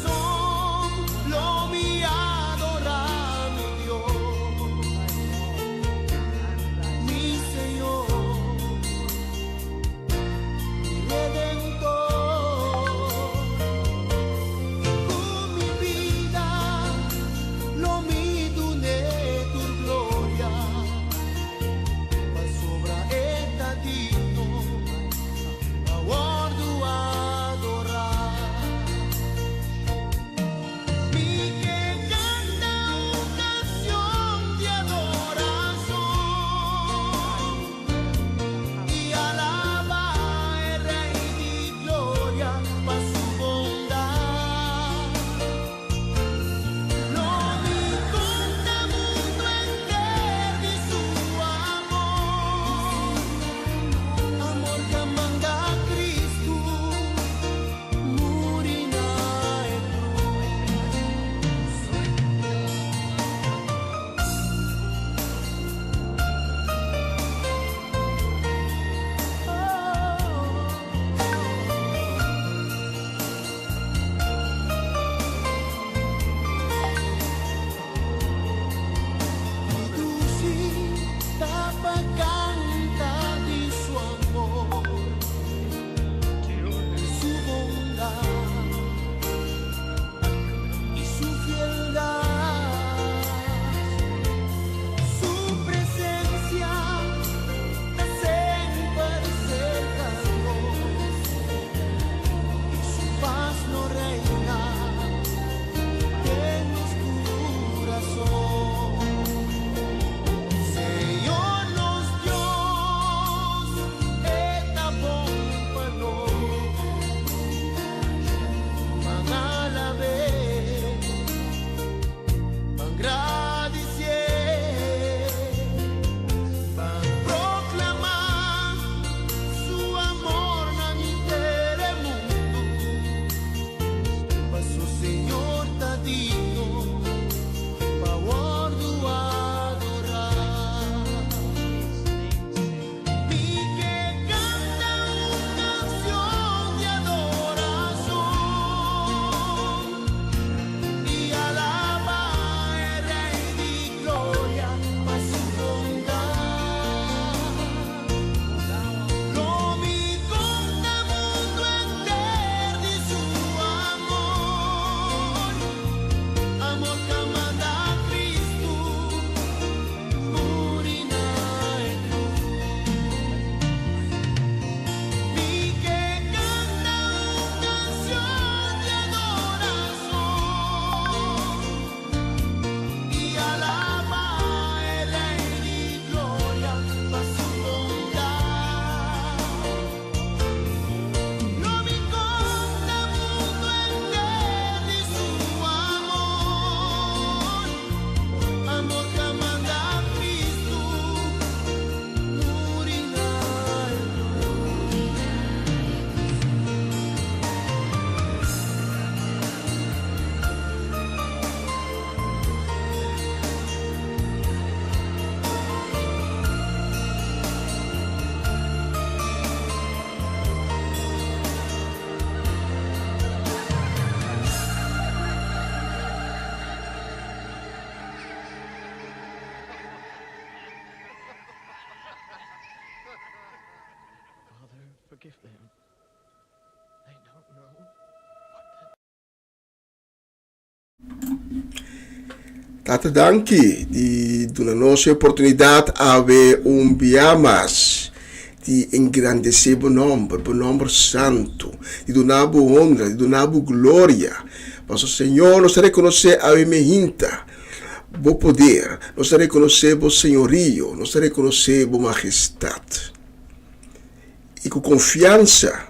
kurason lo mi adorá mi Dios, mi Señor, mi Redentor. Ku mi bida lo mi dun'é tur gloria, pasobra e ta digno pa wòrdu adorá. Mi ke kanta un kansion di adorashon i alabá e Rei di gloria pa su bondat. Lo mi konta mundu enter di su amor, amor k'a manda Cristo muri na e cruz. Mi dushi ta pa kanta di su amor, su bondat i su fieldat. Su presensia ta semper serka nos i su pas lo reina den nos kurason. Señor nos Dios, e ta bon pa nos. Ban alab'é, ban gradisié, ban proklamá su amor na henter e mundu, paso Señor ta digno pa wòrdu adorá. Mi ke kanta un kansion di adorashon i alabá e Rei di gloria pa su bondat. Lo mi konta mundu enter di su amor, amor k'a manda Cristo muri na e cruz. Mi ke kanta un kansion di adorashon i alabá e Rei di gloria pa su bondat. Lo mi konta mundu enter di su amor, amor k'a manda Cristo muri na e cruz. Father, forgive them. They don't know what they're Tata danki di duna nos e oportunidat awe un bia mas di engrandesé bo nòmber, bo nòmber santu, di duna bo honra, di duna bo gloria. Pasobra Señor nos ta rekonosé awe mehinta bo poder, nos ta rekonosé bo señorio, nos ta rekonosé bo majestat. I ku konfiansa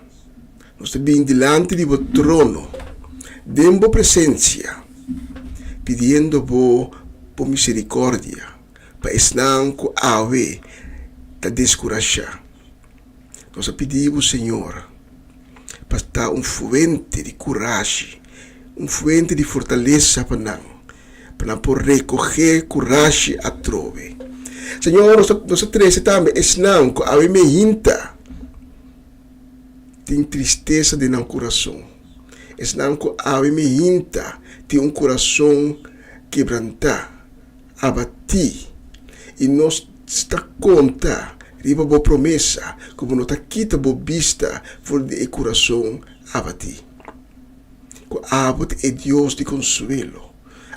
nos ta bin dilanti di bo trono, den bo presensia, pidiendo bo bo miserikòrdia pa esnan ku awe ta deskurashá. Nos a pidi bo, Señor, pa ta un fuente di kurashi, un fuente di fortalesa pa nan, pa nan por rekogé kurashi atrobe. Señor, nos ta, nos ta trese tambe esnan ku awe mehinta tin tristesa den nan kurason. Esnan ku awe mi hinta tin un kurason kebrantá, abatí, i nos ta konta riba bo promesa ku bo no ta kita bo bista for di e kurason abatí. Ku abo ta e Dios di konsuelo.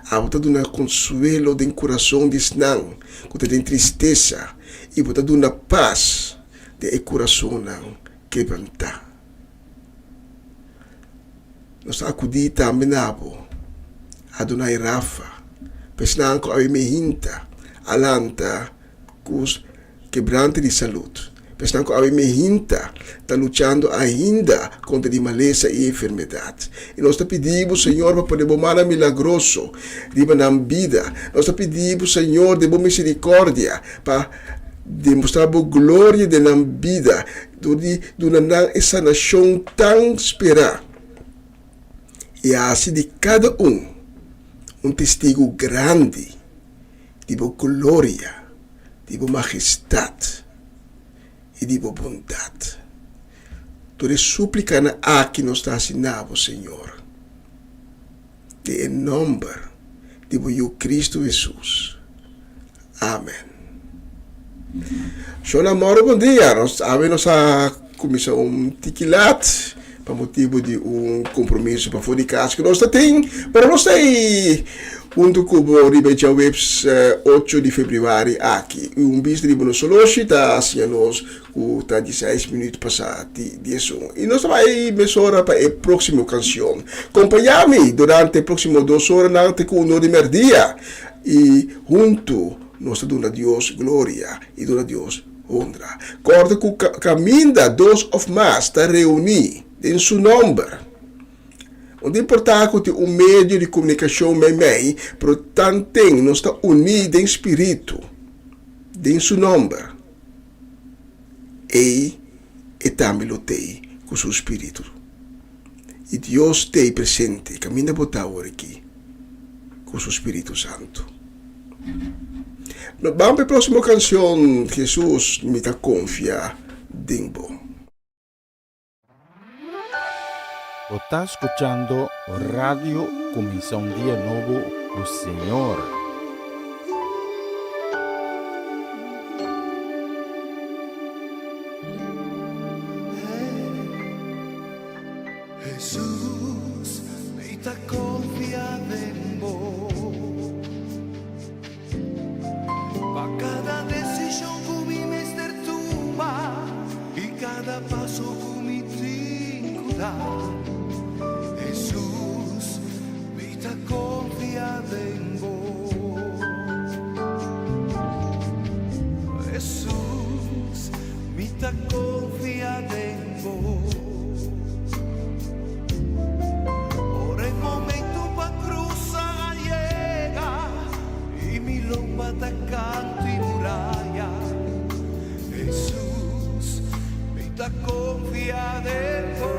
Abo ta duna konsuelo den kurason di esnan ku ta den tristesa i bo ta duna pas den e kurasonnan kebrantá. Nos ta akudí tambe na bo, Adonai Rafa, pa esnan ku awe mehinta a lanta ku kebrante di salud, pa esnan ku awe mehinta ta luchando ainda kontra di malesa i enfermedat. I nos ta pidi bo, Señor, pa pone bo mannan milagroso riba nan bida. Nos ta pidi bo, Señor, den bo misericordia, pa demostrá bo gloria den nan bida dor di duna nan e sanashon tan sperá i hasi di kada un un testigu grandi di bo gloria, di bo magestat i di bo bondat. Tur e súplikanan aki nos ta hasi na bo, Señor, den e nòmber di bo Yu Kristu Hesus. Amen. Shon Amor bon dia. Nos awe nos a kuminsá un tiki lat pa motibu di un kompromiso pafó di kas ku nos ta tin. Pero nos ta ei huntu ku bo riba e djaweps ocho di febrüari aki. I un bista riba nos oloshi ta siña nos ku ta dieseis minüt pasá di diesun. I nos ta bai mesora pa e próksimo kanshon. Kompañá mi durante e próksimo dos oranan te ku unor di mèrdia. I huntu nos ta duna Dios gloria i duna Dios honra. Kòrda ku kaminda dos òf mas ta reuní den su nòmber. No ta importá ku tin un medio di komunikashon meimei, pero tanten nos ta uní den spiritu den su nòmber, ei e tambe lo t'ei ku su spiritu. I Dios t'ei presente kaminda bo ta awor aki ku su Spiritu Santu. No ban pa e próksimo kanshon, Jesus, mi ta konfia den bo. Bo ta skuchando Radio Kuminsá un Dia Nobo ku Señor. Hesus, mi ta konfia den bo. Pa kada desishon ku mi mester tuma i kada paso ku mi tin ku da. Hesus, mi ta konfia den bo. Hesus, mi ta konfia den bo. Ora e momento pa cruza a yega y mi lomba ta canto y muraya, Hesus, mi ta confia den bo.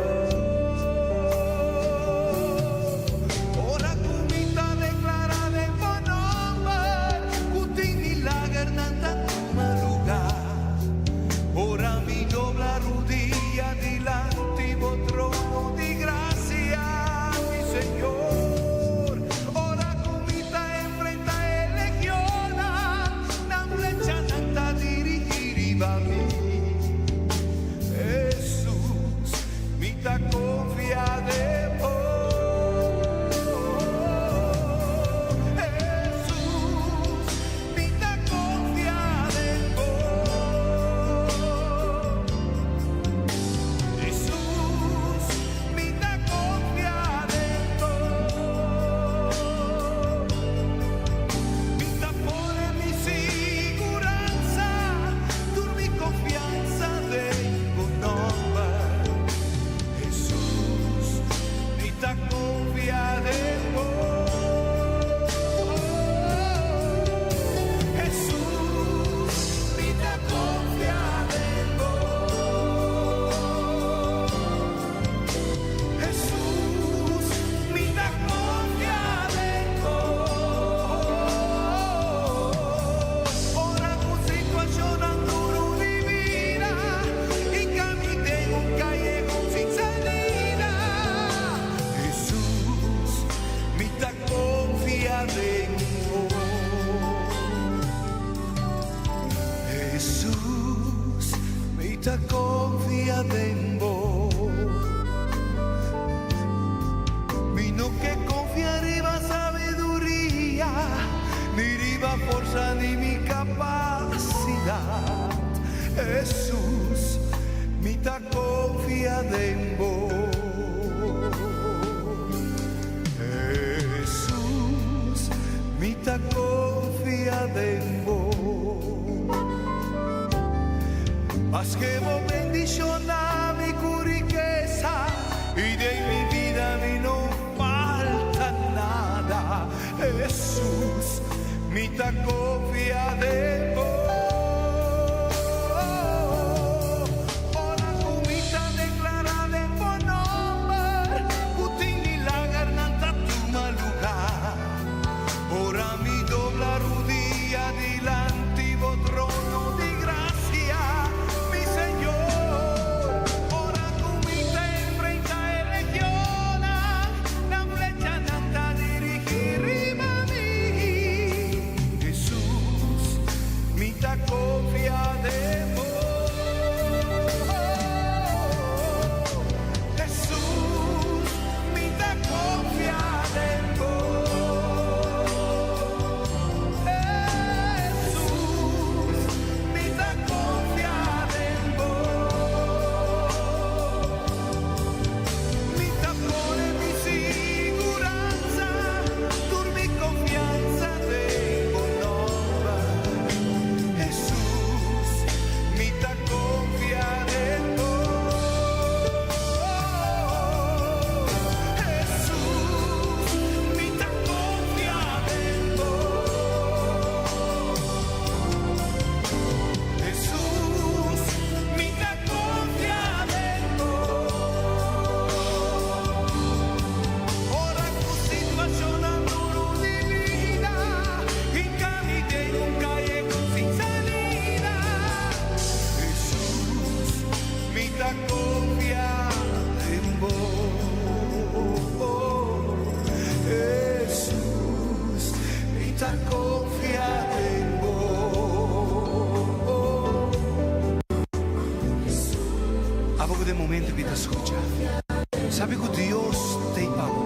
ta konfia den bo. Mi no ke konfia riba sabiduria, ni riba forsa ni mi kapasidat. Hesus, mi ta konfia den bo. Hesus, mi ta konfia den bo. Maske bo bendishoná mi ku rikesa i den mi bida mi no falta nada. Hesus, mi ta konfia den bo. Ora ku mi ta deklará den bo nòmber, ku tin milagernan ta tuma lugá. Ora mi dobla rudia dilanti bo trono di grasia, mi Señor. Ora ku mi ta enfrentá e legionnan, nan flechanan ta dirigí riba mi. Hesus, mi ta konfia den bo. Hesus, mi ta konfia den bo. Hesus, mi ta konfia den bo. Mi ta pone mi siguransa, tur mi konfiansa den bo nòmber. Hesus, mi ta konfia den bo. Hesus, mi ta konfia den bo. Hesus, mi ta konfia den bo. Ora ku situashonnan duru di bida hinka mi den un kayehon sin salida, Hesus, mi ta konfia den bo. Hesus, mi ta konfia den bo. Abo ku den momento mi ta skucha, sabi ku Dios ta ei pa bo.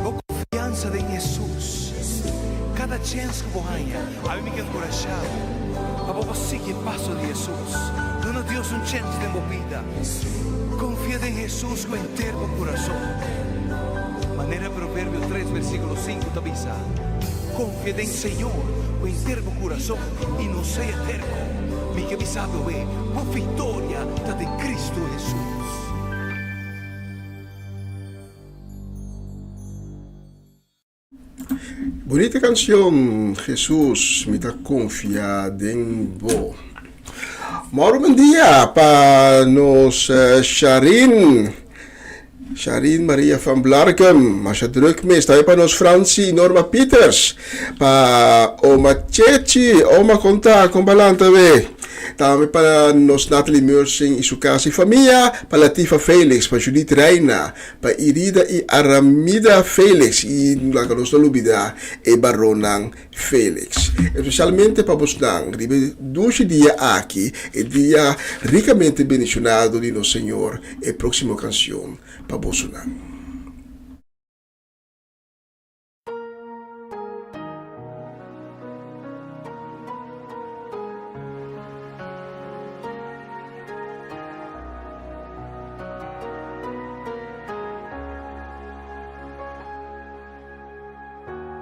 Bo konfiansa den Hesus. Kada chèns ku bo haña, abi mi ke enkurashá bo pa bo por sigui e paso di Hesus. Duna Dios un chèns den bo bida. Konfia den Hesus ku henter bo kurason. Manera Proverbio tres versíkulo sinku ta bisa, Konfia den Señor ku henter bo kurason i no sea terko. Mi ke bisa bo e, bo viktoria ta den Kristu Hesus. Bunita cancion Jesus mi ta confia den bo. Mauro bon dia pa nos Sharin Sharin Maria van Blarkum masha druk mes tambe pa nos Franci y Norma Peters pa oma Chechi oma conta con balanta we. Tambe pa nos Natalie Mersing y su casa y famia, pa Latifa Felix, pa Judith Reina, pa Irida y Aramida Felix y laga nos no lubida e baronnan Felix. Especialmente pa bosnan riba e dushi dia aki, e dia ricamente bendicionado di nos Señor, e proximo cancion pa bosonan.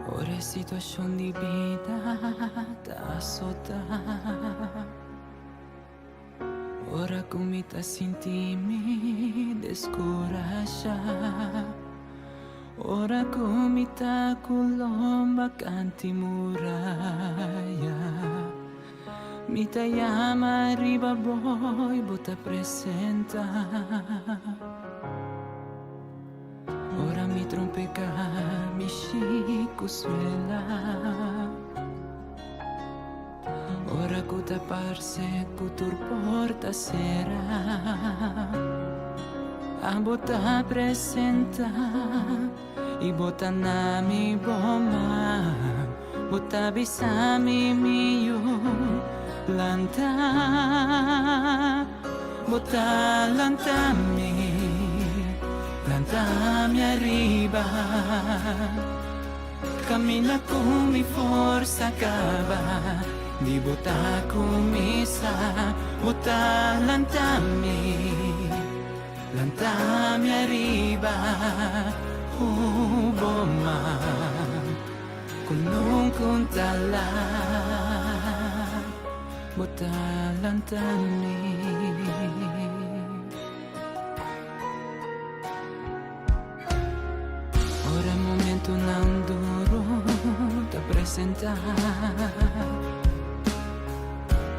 Ora e situacion di bida ta azota. Ora ku mi ta sinti mi deskurashá, Ora ku mi ta ku lomba kanti muraya, Mi ta yama riba bo i bo ta presentá. Ora mi trompeká mi shiku suela. Ora ku ta parse ku tur porta sera, abo ta presenta i bo ta na mi bo man. Bo ta bisa mi, mi yu, lanta. Bo ta lanta mi, lanta mi ariba. Camina cu mi forsa caba, di bo ta cuminsa. Bo ta lanta mi, lanta mi ariba. Cu bo man, cu nunca un ta laat. Bo ta lanta mi. Ora momentonan duro ta presentá,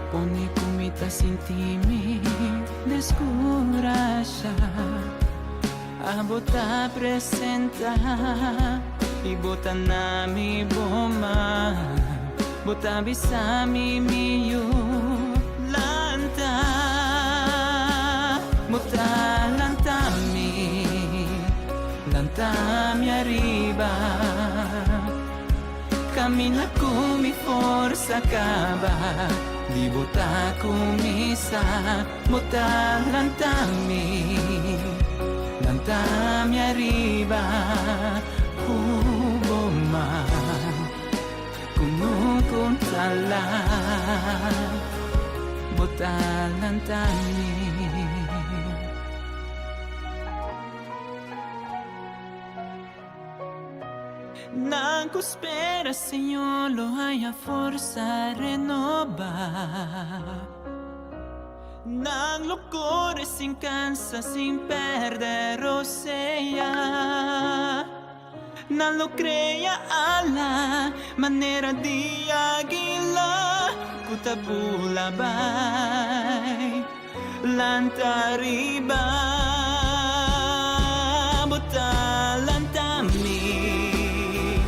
pone ku mi ta sinti mi deskurashá. Abo ta presentá i bo ta na mi bo man. Bo ta bisa mi, mi yu, lanta. Bo ta lanta mi, lanta mi ariba. Camina cu mi forsa caba, di bo ta cuminsa. Bo ta lanta mi, lanta mi ariba. Cu bo man, cu nunca un ta laat. Bo ta lanta mi. Nan ku spera Señor lo haña forsa renobá. Nan lo kore sin kansa, sin pèrdè rosea. Nan lo krea ala manera di águila ku ta bula bai. Lanta riba bo ta lanta mi,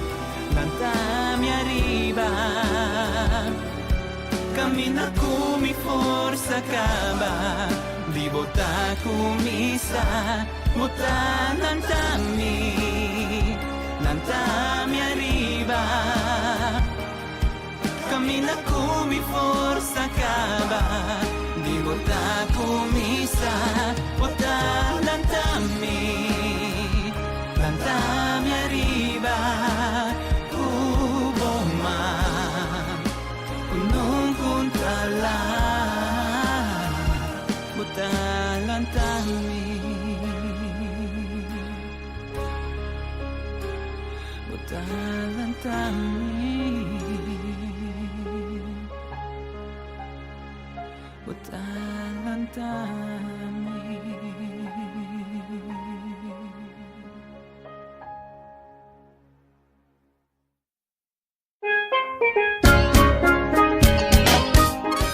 lanta mi ariba. Camina cu mi forsa caba, di bo ta cuminsa, bo ta lanta mi, lanta mi ariba. Camina cu mi forsa caba, di bo ta cuminsa, bo ta lanta mi, lanta mi ariba cu bo man, cu nunca un ta laat, bo ta lanta mi, bo ta lanta mi, bo ta lanta mi.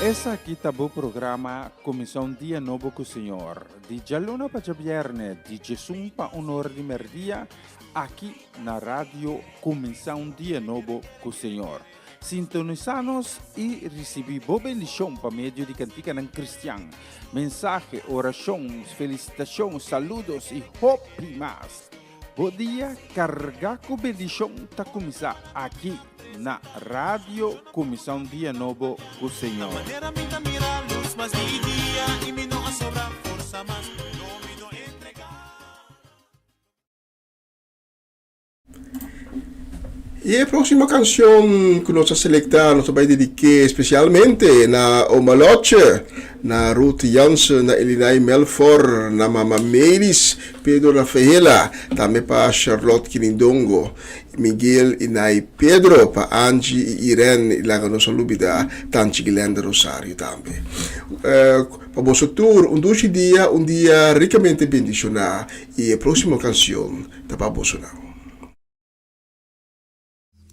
Esaki ta bo programa Kuminsá un Dia Nobo ku Señor, di djaluna pa djabièrnè, di djesun pa un ora di mèrdia, aki na Radio Kuminsá un Dia Nobo ku Señor. Sintonisá nos i risibí bo bendishon pa medio di kantikanan kristian, mensahe, orashon, felisitashon, saludos i hopi mas. Bo dia carga cu bendicion ta cuminsa aki na Radio Cuminsa un Dia Nobo cu Señor. Y e próximo canción cu nos a selecta nos ta bay dedique especialmente na Oma Lotje, na Ruth Jansen, na Elinay Melfor, na Mama Melis, Pedro Rafaela, tambe pa Charlotte Kirindongo, Miguel y Nay Pedro, pa Angie y Irene y laga nos a lubida Tanchi Glenda Rosario tambe. Pa boso tur un dushi dia, un dia ricamente bendiciona y e próximo canción ta pa bosonan.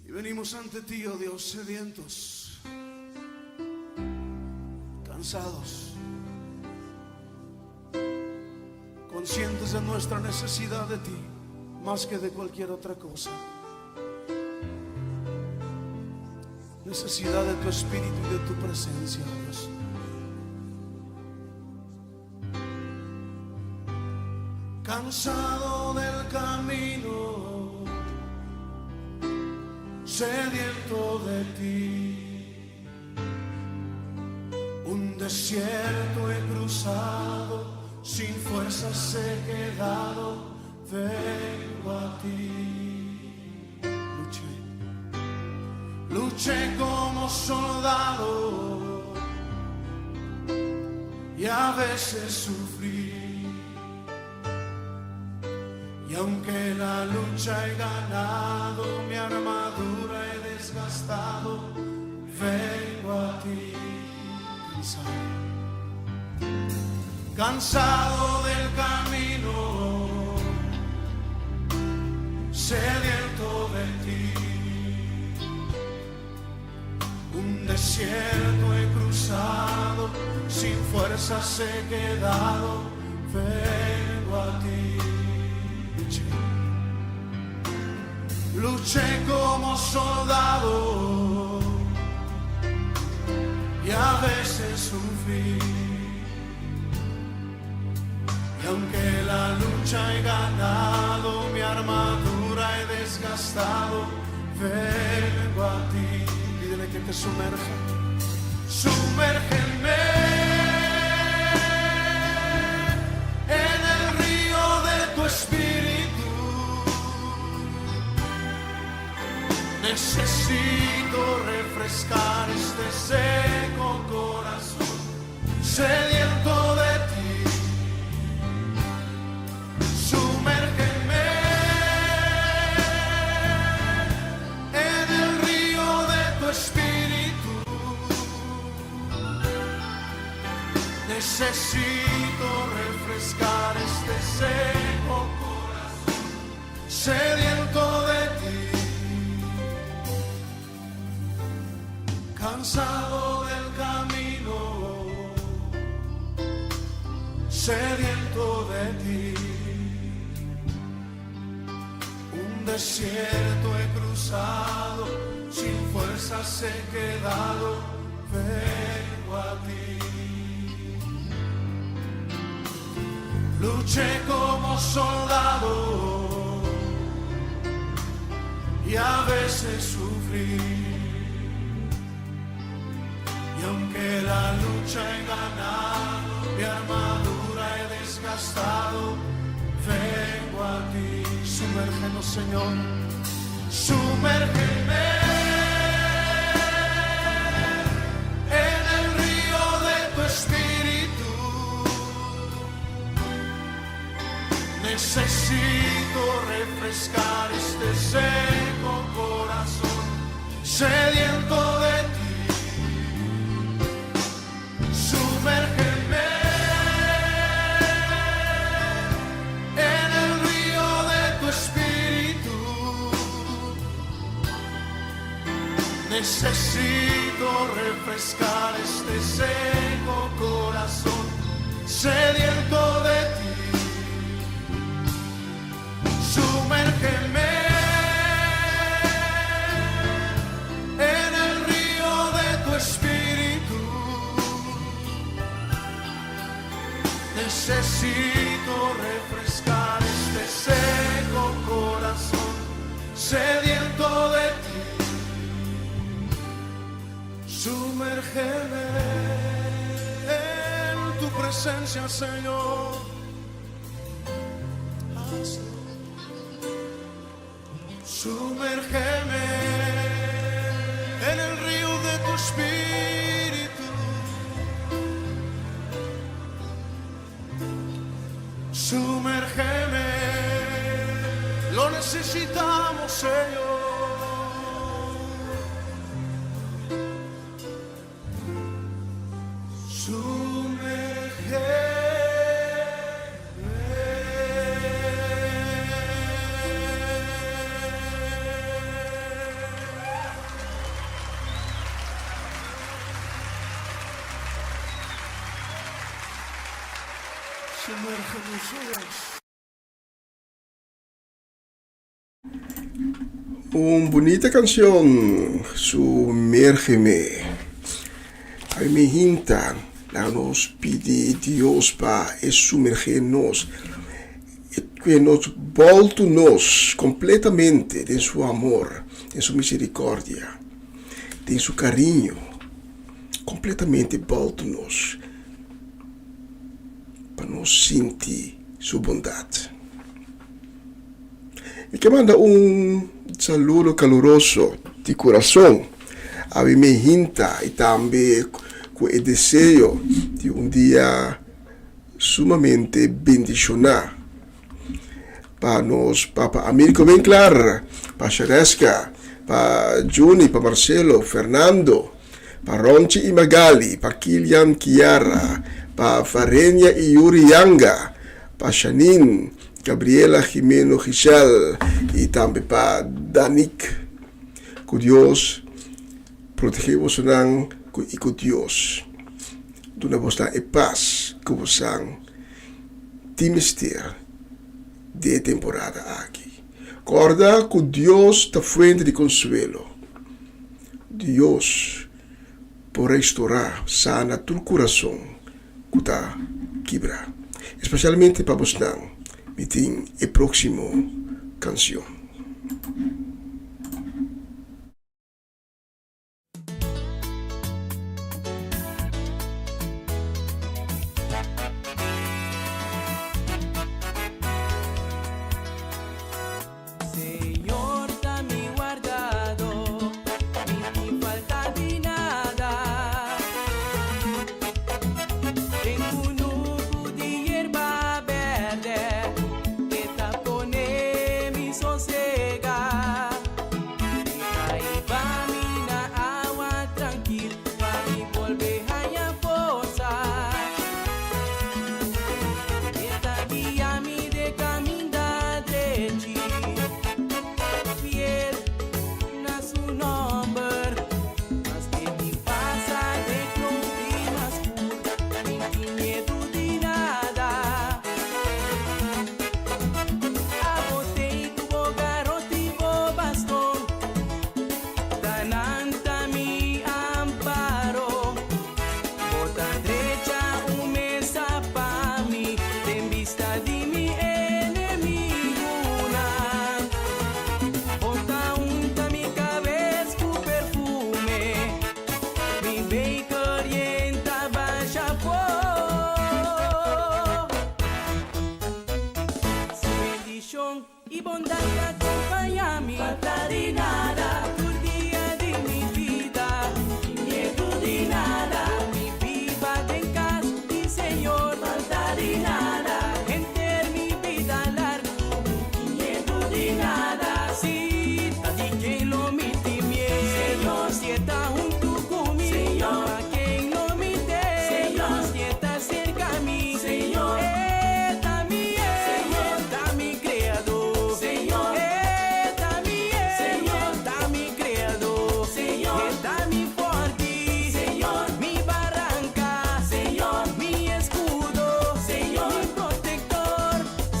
Y venimos ante ti, oh Dios, sedientos, cansados, conscientes de nuestra necesidad de ti, más que de cualquier otra cosa. Necesidad de tu espíritu y de tu presencia, Dios. Cansado del camino, sediento de ti. Un. desierto he cruzado, sin fuerzas he quedado, vengo a ti. Luché, luché como soldado y a veces sufrí. Y aunque la lucha he ganado, mi armadura he desgastado, vengo a ti cansado. Cansado del camino, sediento de ti. Un desierto he cruzado, sin fuerzas he quedado, vengo a ti. Luché, luché como soldado y a veces sufrí. Y aunque la lucha he ganado, mi armadura he desgastado, vengo a ti. Pídele que te sumerja. Sumérgeme en el río de tu espíritu. Necesito refrescar este seco corazón, sediento de ti. Sumérgeme en el río de tu espíritu. Necesito refrescar este seco corazón, sediento de ti. Cansado del camino, sediento de ti. Un desierto he cruzado, sin fuerzas he quedado, vengo a ti. Luché como soldado y a veces sufrí. Y aunque la lucha he ganado, mi armadura he desgastado, vengo a ti. Sumérgenos, Señor. Sumérgeme en el río de tu espíritu. Necesito refrescar este seco corazón, sediento de ti. Sumérgeme en el río de tu espíritu. Necesito refrescar este seco corazón, sediento de ti. Sumérgeme en el río de tu espíritu. Necesito refrescar este seco corazón, sediento de ti. Sumérgeme en tu presencia, Señor. Hazlo. Sumérgeme en el río de tu espíritu. Sumérgeme, lo necesitamos, Señor. Un bunita cancion, Sumérgeme. Ay mi hinta, laga nos pidi Dios pa e sumerge nos, e nos boltu nos completamente den su amor, den su misericordia, den su cariño. kompletamente bòltu nos pa nos sinti su bondat. Mi ke manda un saludo kaluroso di kurason a mi mehinta i tambe ku e deseo di un dia sumamente bendishoná pa nos papa Amilco Winklar, pa Shareska, pa Juni, pa Marcelo, Fernando, pa Ronchi i Magali, pa Kilian Kiara, pa Farenia i Yuri Yanga, pa Shanin, Gabriela, Jimeno, Giselle i tambe pa Danik. Ku Dios protege bosonan ku i ku Dios duna bosnan e pas ku bosan tin mester den e temporada aki. Kòrda ku Dios ta fuente di konsuelo. Dios por restorá, sana tur kurason ku ta kibra. Espesialmente pa bosnan, mi tin e próksimo kanshon. Señor ta mi wardado, mi tin falta di nada. Den kunuku di yerba berde, e ta pone mi sosega. E ta hiba mi na awa trankil, pa mi bolbe haña forsa. E ta guia mi de kaminda drechi, fiel na su nòmber. Maske mi pasa den klompi mas skur, mi tin miedu di nada. Abo tei ku bo garoti bo baston, ta nan ta mi amparo. Bo ta drecha un mesa pa mi den bista di mi enemigunan. Bo ta unta mi kabes ku perfume, mi beker yen ta basha afó. Su bendishon i bondat ta kompañá mi. Falta di nada tur dia di mi bida. Tin miedu di nada. Lo mi biba den kas di Señor. Falta di nada henter mi bida largu. Tin miedu di nada. Si ta di ken lo mi tin miedu. Señor si e ta huntu ku mi. Señor pa ken lo mi teme. Señor si e ta serka mi. Señor e ta mi Señor ta mi Creador. Señor e ta mi Señor ta mi Creador. Señor e ta mi forti. Señor mi baranca. Señor mi escudo. Señor mi protector.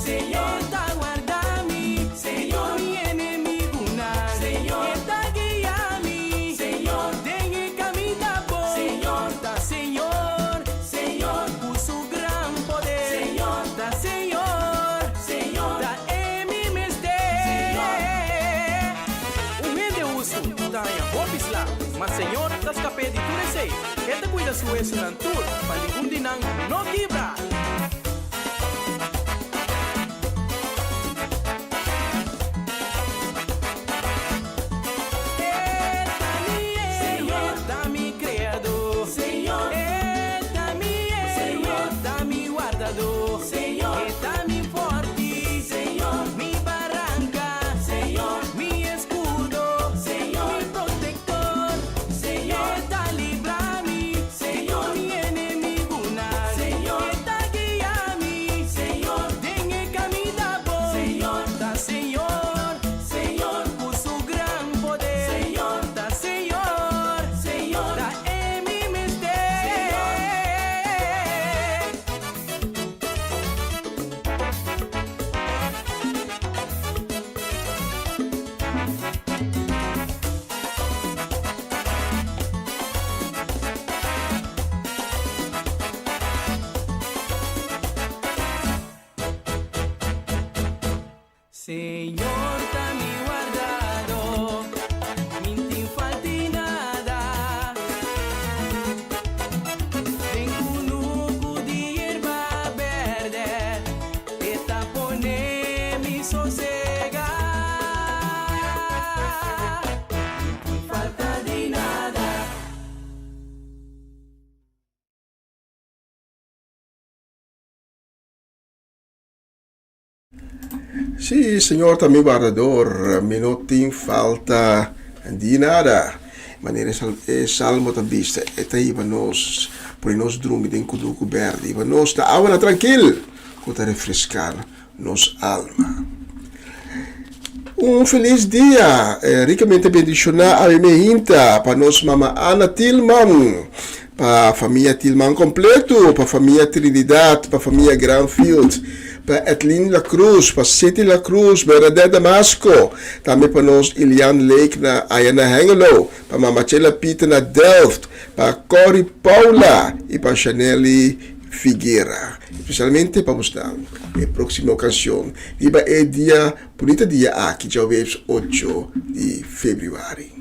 Señor e ta warda mi. Señor mi enemigunan. Señor e ta guia mi. Señor den e caminda bon. Señor ta Señor. Señor cu su gran poder. Señor ta Señor. Señor ta e mi mester. Señor. Un hende hustu ta haña hopi sla, ma Señor ta scap'é di tur esei. E ta cuida su huesonan tur, pa ningun di nan no kibra. E ta mi Señor, ta mi Creador. Señor, E ta mi Señor, ta mi Wardador. Señor, E ta mi Forti. Señor, mi Baranca. Señor, mi Escudo. Señor, mi Protector. Señor, E ta libra mi. Señor, mi enemigunan. Señor, E ta. Sí, Señor ta mi wardador, mi no tin falta di nada. Manera e salmo ta bisa, e ta hiba nos, pone nos drumi den kunuku berde, hiba nos na awanan trankil ku ta refreská nos alma. Un felis dia, rikamente bendishoná awe meinta pa nos mama Ana Tilman, pa famia Tilman kompleto, pa famia Trinidad, pa famia Granfield, pa Edlin La Cruz, pa City La Cruz, Bernadette Damasco, tambe pa nos Ilian Lake na aya na Hengelo, pa mama Chela Pieter na Delft, pa Corrie Paula y pa Shanelly Figuera. Especialmente pa bosnan e proximo cancion riba e dia bunita dia aki djaweps ocho di februari.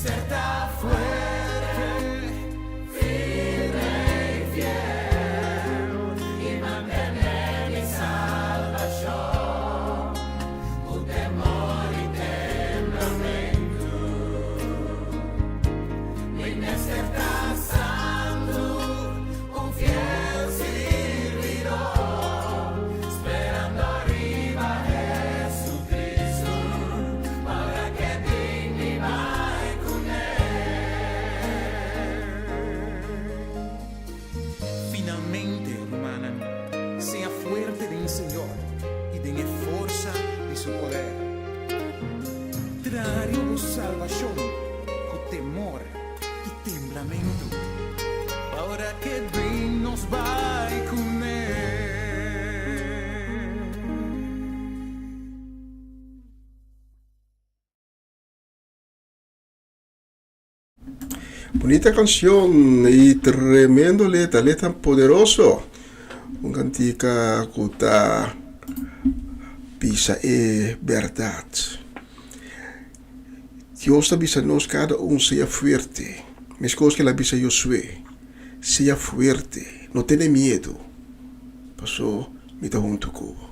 mester ta fuerte, firme i fiel i mantené mi salbashon ku temor i temblamentu. Mi mester ta santu, un fiel sirbidó, sperando riba Jesucristo, pa ora ku e bin mi bai kuné. Finalmente, rumannan, sea fuerte den Señor i den e forsa di su poder. Traha riba bo salbashon ku temor i temblamentu. Pa ora ku e bin nos bai kuné. Bunita canción y tremendo letra, letra poderoso. Un cantica cu ta bisa e berdad. Dios ta bisa nos cada un sea fuerte. Mescos que el a bisa Josué, sea fuerte, no tene miedo, paso mi ta hunto cu bo.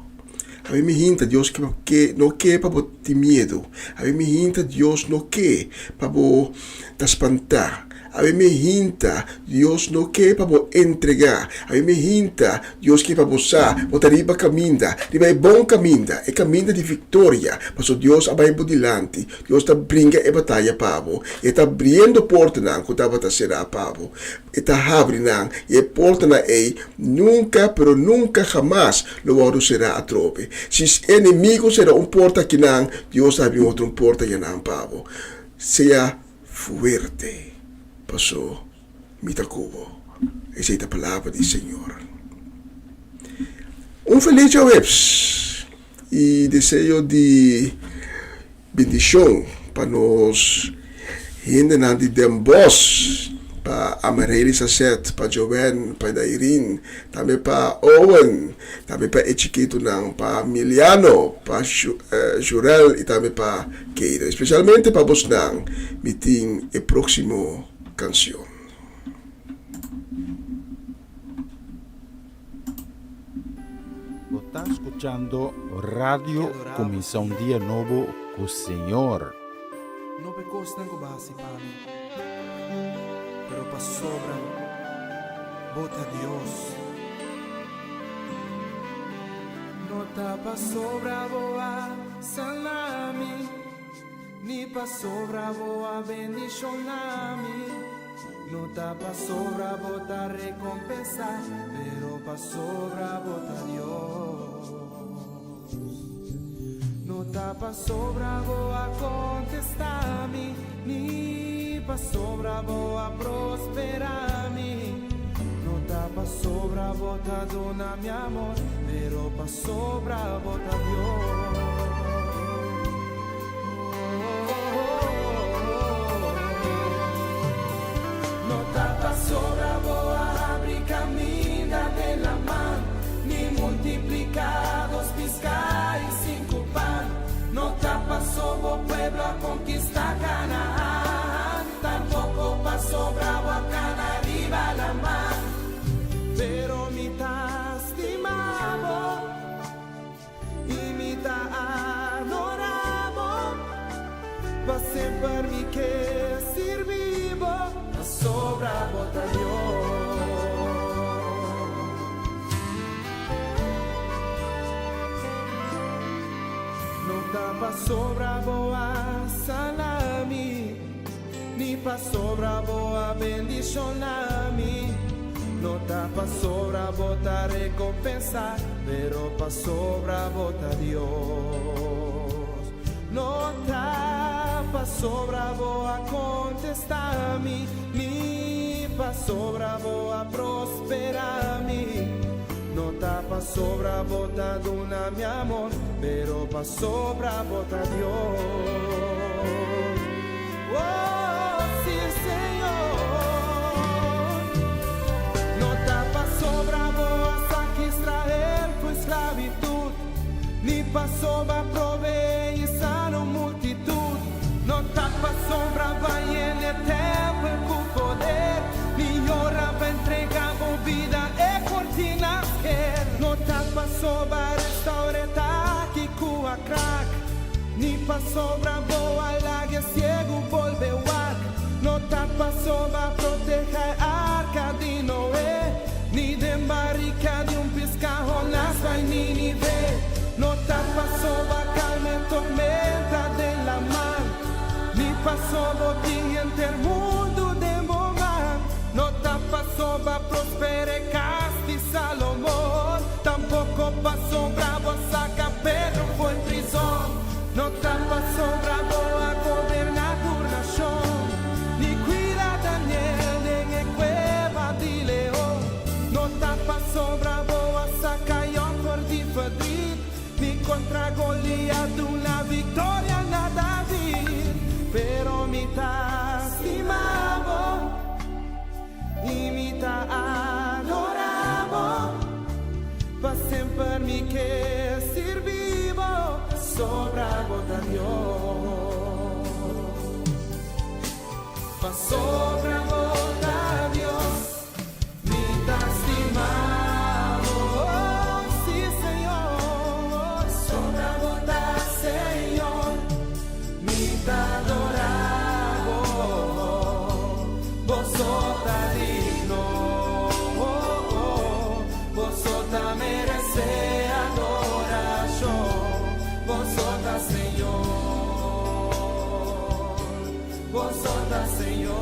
Awe mi hinta Dios ke no ke pa bo tin miedu. Awe mi hinta Dios no ke pa bo ta spantá. Awe mi hinta Dios no ke pa bo entregá. Awe mi hinta Dios ke pa bo sa bo ta riba kaminda, riba e bon kaminda, e kaminda di viktoria, pasobra Dios a bai bo dilanti. Dios ta bringa e bataya pa bo. E ta abriendo portanan ku tabata será pa bo. E ta habri nan, i e portanan ei nunka, pero nunka hamas lo wòrdu será atrobe. Si enemigu sera un porta akinan, Dios ta habri un otro un porta ayanan pa bo. Sea fuerte, pasó mi ta ku bo. Esei ta palabra di Señor. Un felis djaweps i deseo di Bendishon pa nos hendenan di Den Bosch, pa Amarely Sachet, pa Joanne, pa Dairin, tambe pa Owen, tambe pa e chikitunan, pa Miliano, pa Jurel i tambe pa Keira. Espesialmente pa bosnan mi tin e próksimo kanshon. Bo ta skuchando Radio Kuminsá un Dia Nobo ku Señor. No p'e kosnan ku bo a hasi pa mi, pero pasobra bo ta Dios. No ta pasobra bo a sana mi, ni pasobra bo a bendishoná mi. No ta pasobra bo ta recompensá, pero pasobra bo ta Dios. No ta pasobra bo a contestá mi, ni pasobra bo a prosperá mi. No ta pasobra bo ta duna mi amor, pero pasobra bo ta Dios. No ta pasobra bo a habri kaminda den laman, ni multipliká dos piská i sinku pan. No ta paso bo pueblo a konkistá Kanaan, tampoko pasobra bo a kana riba laman. Pero mi ta stima bo. I mi ta adorá bo. Pa semper mi ke sirbi bo. Pasobra bo ta Dios. No ta pasobra bo a sana mi. Ni pasobra bo a bendishoná mi. No ta pasobra bo ta rekompensá, pero pasobra bo ta Dios. No ta pasobra bo a kontestá mi, ni pasobra bo a prosperá mi. No ta pasobra bo ta duna mi amor, pero pasobra bo ta Dios. Oh, sí, Señor. No ta pasobra bo a saka Israel fu esclavitud, ni pasobra proveé i sana un multitud. No ta pasobra bo a yena. pasobra restaur'é taki ku a krak, ni pasobra bo a lag'e siegu bolbe wak. No ta pasobra protehá e arka di Noé, ni den barika di un piská Jonás bai Nínive. No ta pasobra kalma e tormenta den laman, ni pasobra bo tin henter mundu den bo man. No ta pasobra prosper'é kas di Salomon, tampoko pasobra bo a saka Pedro for prizon. No ta pasobra bo a goberná tur nashon, ni kuida Daniel den e kueba di leon. No ta pasobra bo a saka Yòb for di ferdrit, ni kontra Goliat duna viktoria na David. Pero mi ta stima bo i mi ta adorá bo. Pa semper mi ke sirbi bo, pasobra bo ta Dios. Pasobra bo ta Dios, mi ta stima bo, sí Señor. Pasobra bo ta Señor, mi ta adorá bo, bo so ta digno, bo so ta meresé adorashon, bo so ta Señor, bo so ta Señor.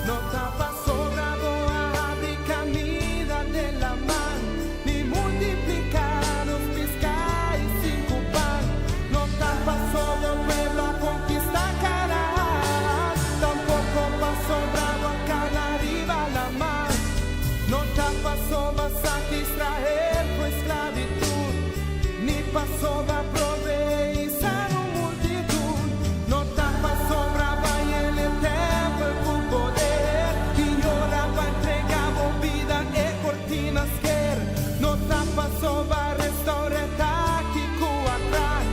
No ta pasobra bo a habri kaminda den laman, ni multipliká nos piská i sinku pan. No ta pasobra bo pueblo a konkistá Kanaan, tampoko pasobra bo a kana riba laman. No ta pasobra bo a saka Israel for sklabitut, ni pasobra bo a proveé i sana un multitut. No ta pasobra bo a yena e tèmpel ku poder, i ora bo a entregá bo bida e kortina a sker. No ta pasobra bo a restourá e taki ku a krak,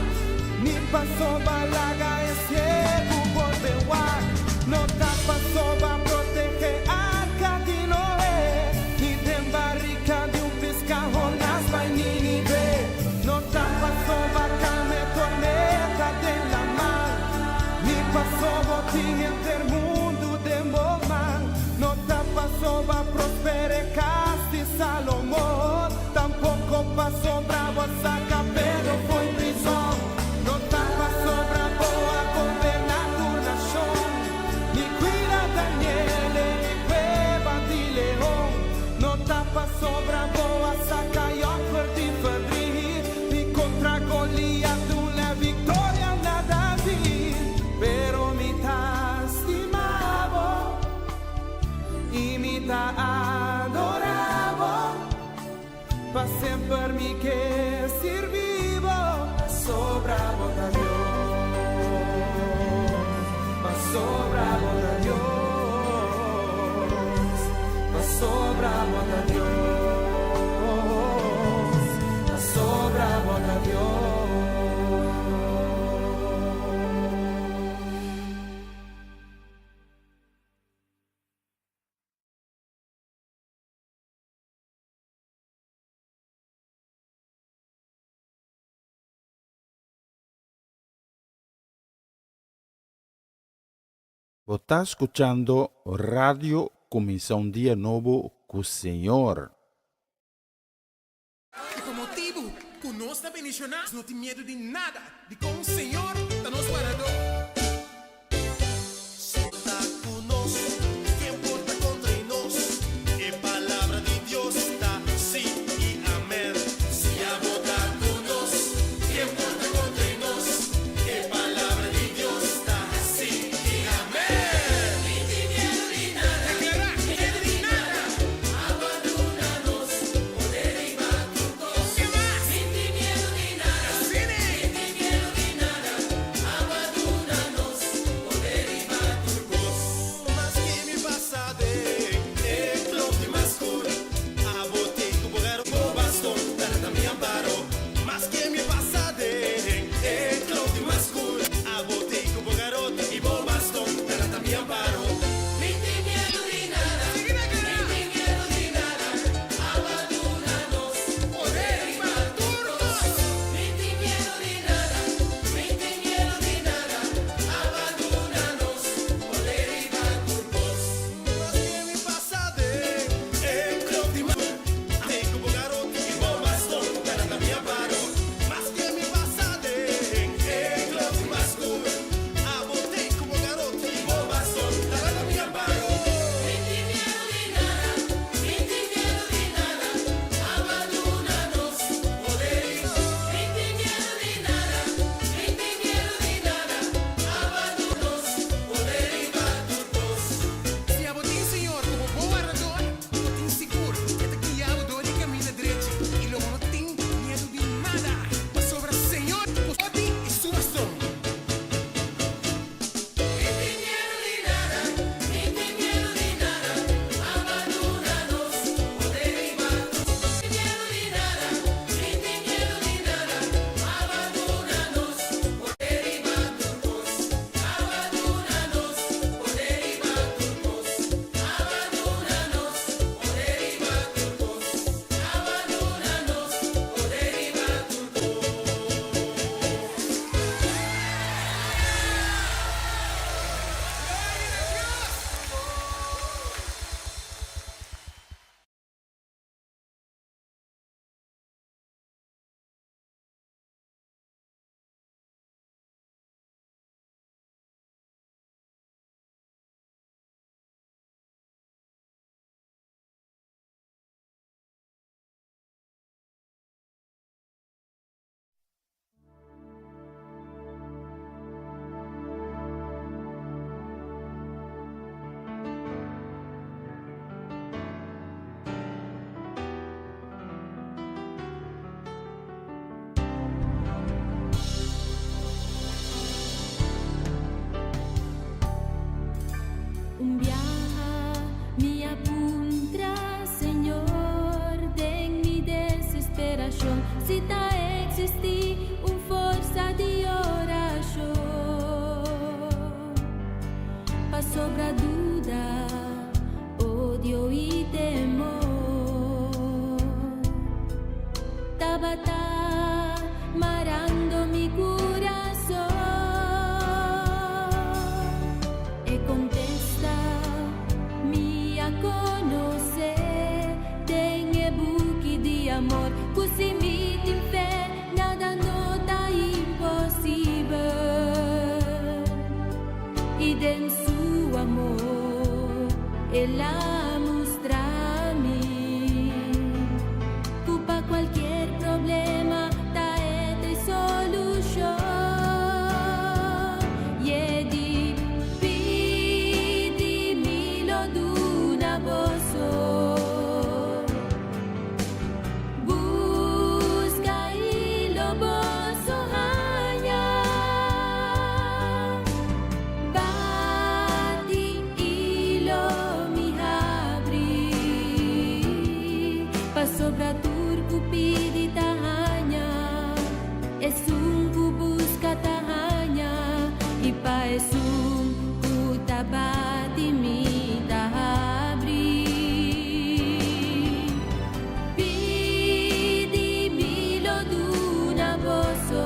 ni pasobra bo a laga e siegu bolbe wak. No ta pasobra bo a protehé arka di Noé, ni den barika di un piská Jonás bai Nínive. No ta pasobra bo a kalma e tormenta den laman, ni pasobra bo tin henter mundu den bo man. No ta pasobra bo a prosper'é kas di Salomon, tampoko pasobra bo a saka Pedro for prizon. No ta pasobra bo a goberná tur nashon, ni kuida Daniel den e kueba di leon. No ta pasobra bo a saka Yòb for di ferdrit, ni kontra Goliat duna viktoria na David. Pero mi ta stima bo i mi ta adorá bo, pa semper mi ke sirbi bo, pasobra bo ta Dios, pasobra bo ta Dios, pasobra bo ta Dios, pasobra bo ta Dios. Bo ta skuchando Radio Kuminsá un Dia Nobo ku Señor. I pa motibu ku nos ta bendishoná, nos no tin miedu di nada, dikon Señor ta nos Wardadó. Ta ku nos, ken por ta kontra i nos? E palabra di Dios ta sí i amèn. Si abo ta ku nos, ken por ta kontra i nos? E palabra di Dios ta sí i amèn. Deklará, miedu di nada. Ke mas? Asina e. tabata marando mi kurason. E kontesta mi a konosé den e buki di amor ku si mi tin fe nada no ta imposibel i den su amor el a mustra mi ku pa kualkier problema ta e ta e solushon. I e di, Pidi mi lo duna boso. Buska i lo boso haña. Bati i lo mi habri. Pasobra tur ku pidi ta haña. Esun ku buska ta haña. I pa esun ku ta bati mi ta habri. Pidi mi lo duna boso.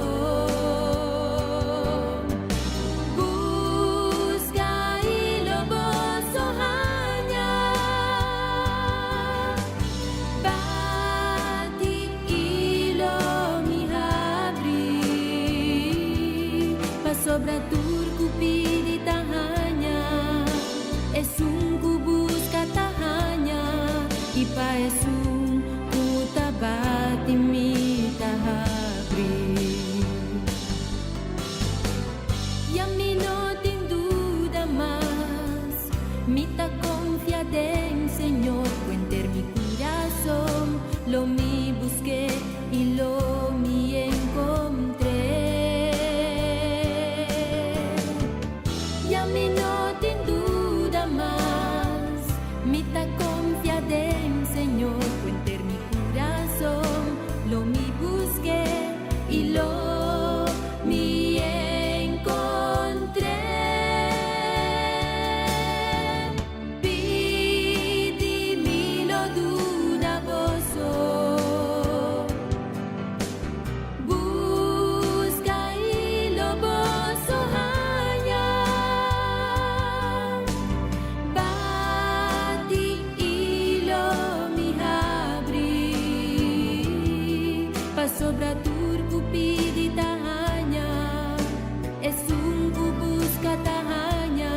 Buska i lo boso haña. Bati i lo mi habri. Pasobra tur ku pidi ta haña. Esun ku buska ta haña. I pa esun ku ta bati mi ta habri. Ya mi no tin duda mas. Mi ta konfia den Señor, ku henter mi kurason. Lo mi busk'é i lo mi enkontr'é. Ya mi no tin duda mas. Mi ta konfia den Señor, ku henter mi kurason. Lo mi busk'é i lo mi enkontr'é. Pidi mi lo duna boso. Buska i lo boso haña. Bati i lo mi habri. Pasobra tur ku pidi ta haña. Esun ku buska ta haña.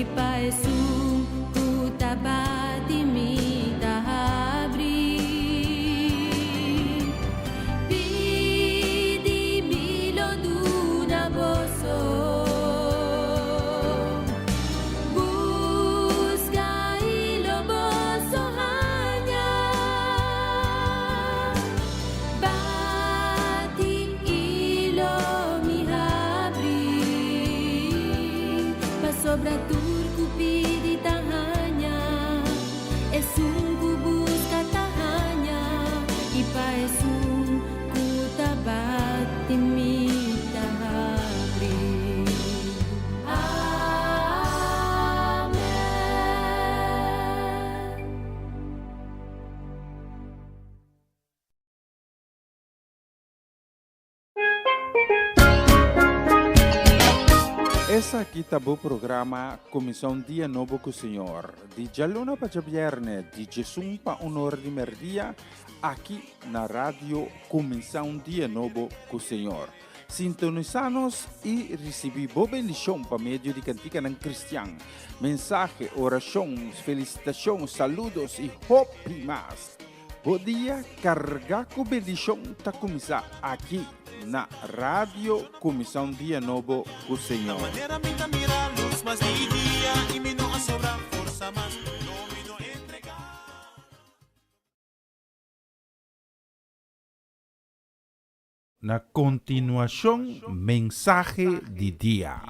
I pa esun ku ta bati mi ta habri. Pidi mi lo duna boso. Buska i lo boso haña. Bati i lo mi habri. Pasobra tur ku pidi ta haña. Esun ku buska ta haña. I pa esun ku ta bati mi ta habri. Amen. Esaki ta bo programa Kuminsá un Dia Nobo ku Señor, di djaluna pa djabièrnè, di djesun pa un or di mèrdia, aki na Radio Kuminsá un Dia Nobo ku Señor. Sintonisá nos i risibí bo bendishon pa medio di kantikanan kristian, mensahe, orashon, felisitashon, saludos i hopi mas. Bo dia kargá ku bendishon ta kuminsá aki na Radio Kuminsá un Dia Nobo ku Señor. Na kontinuashon mensahe di dia.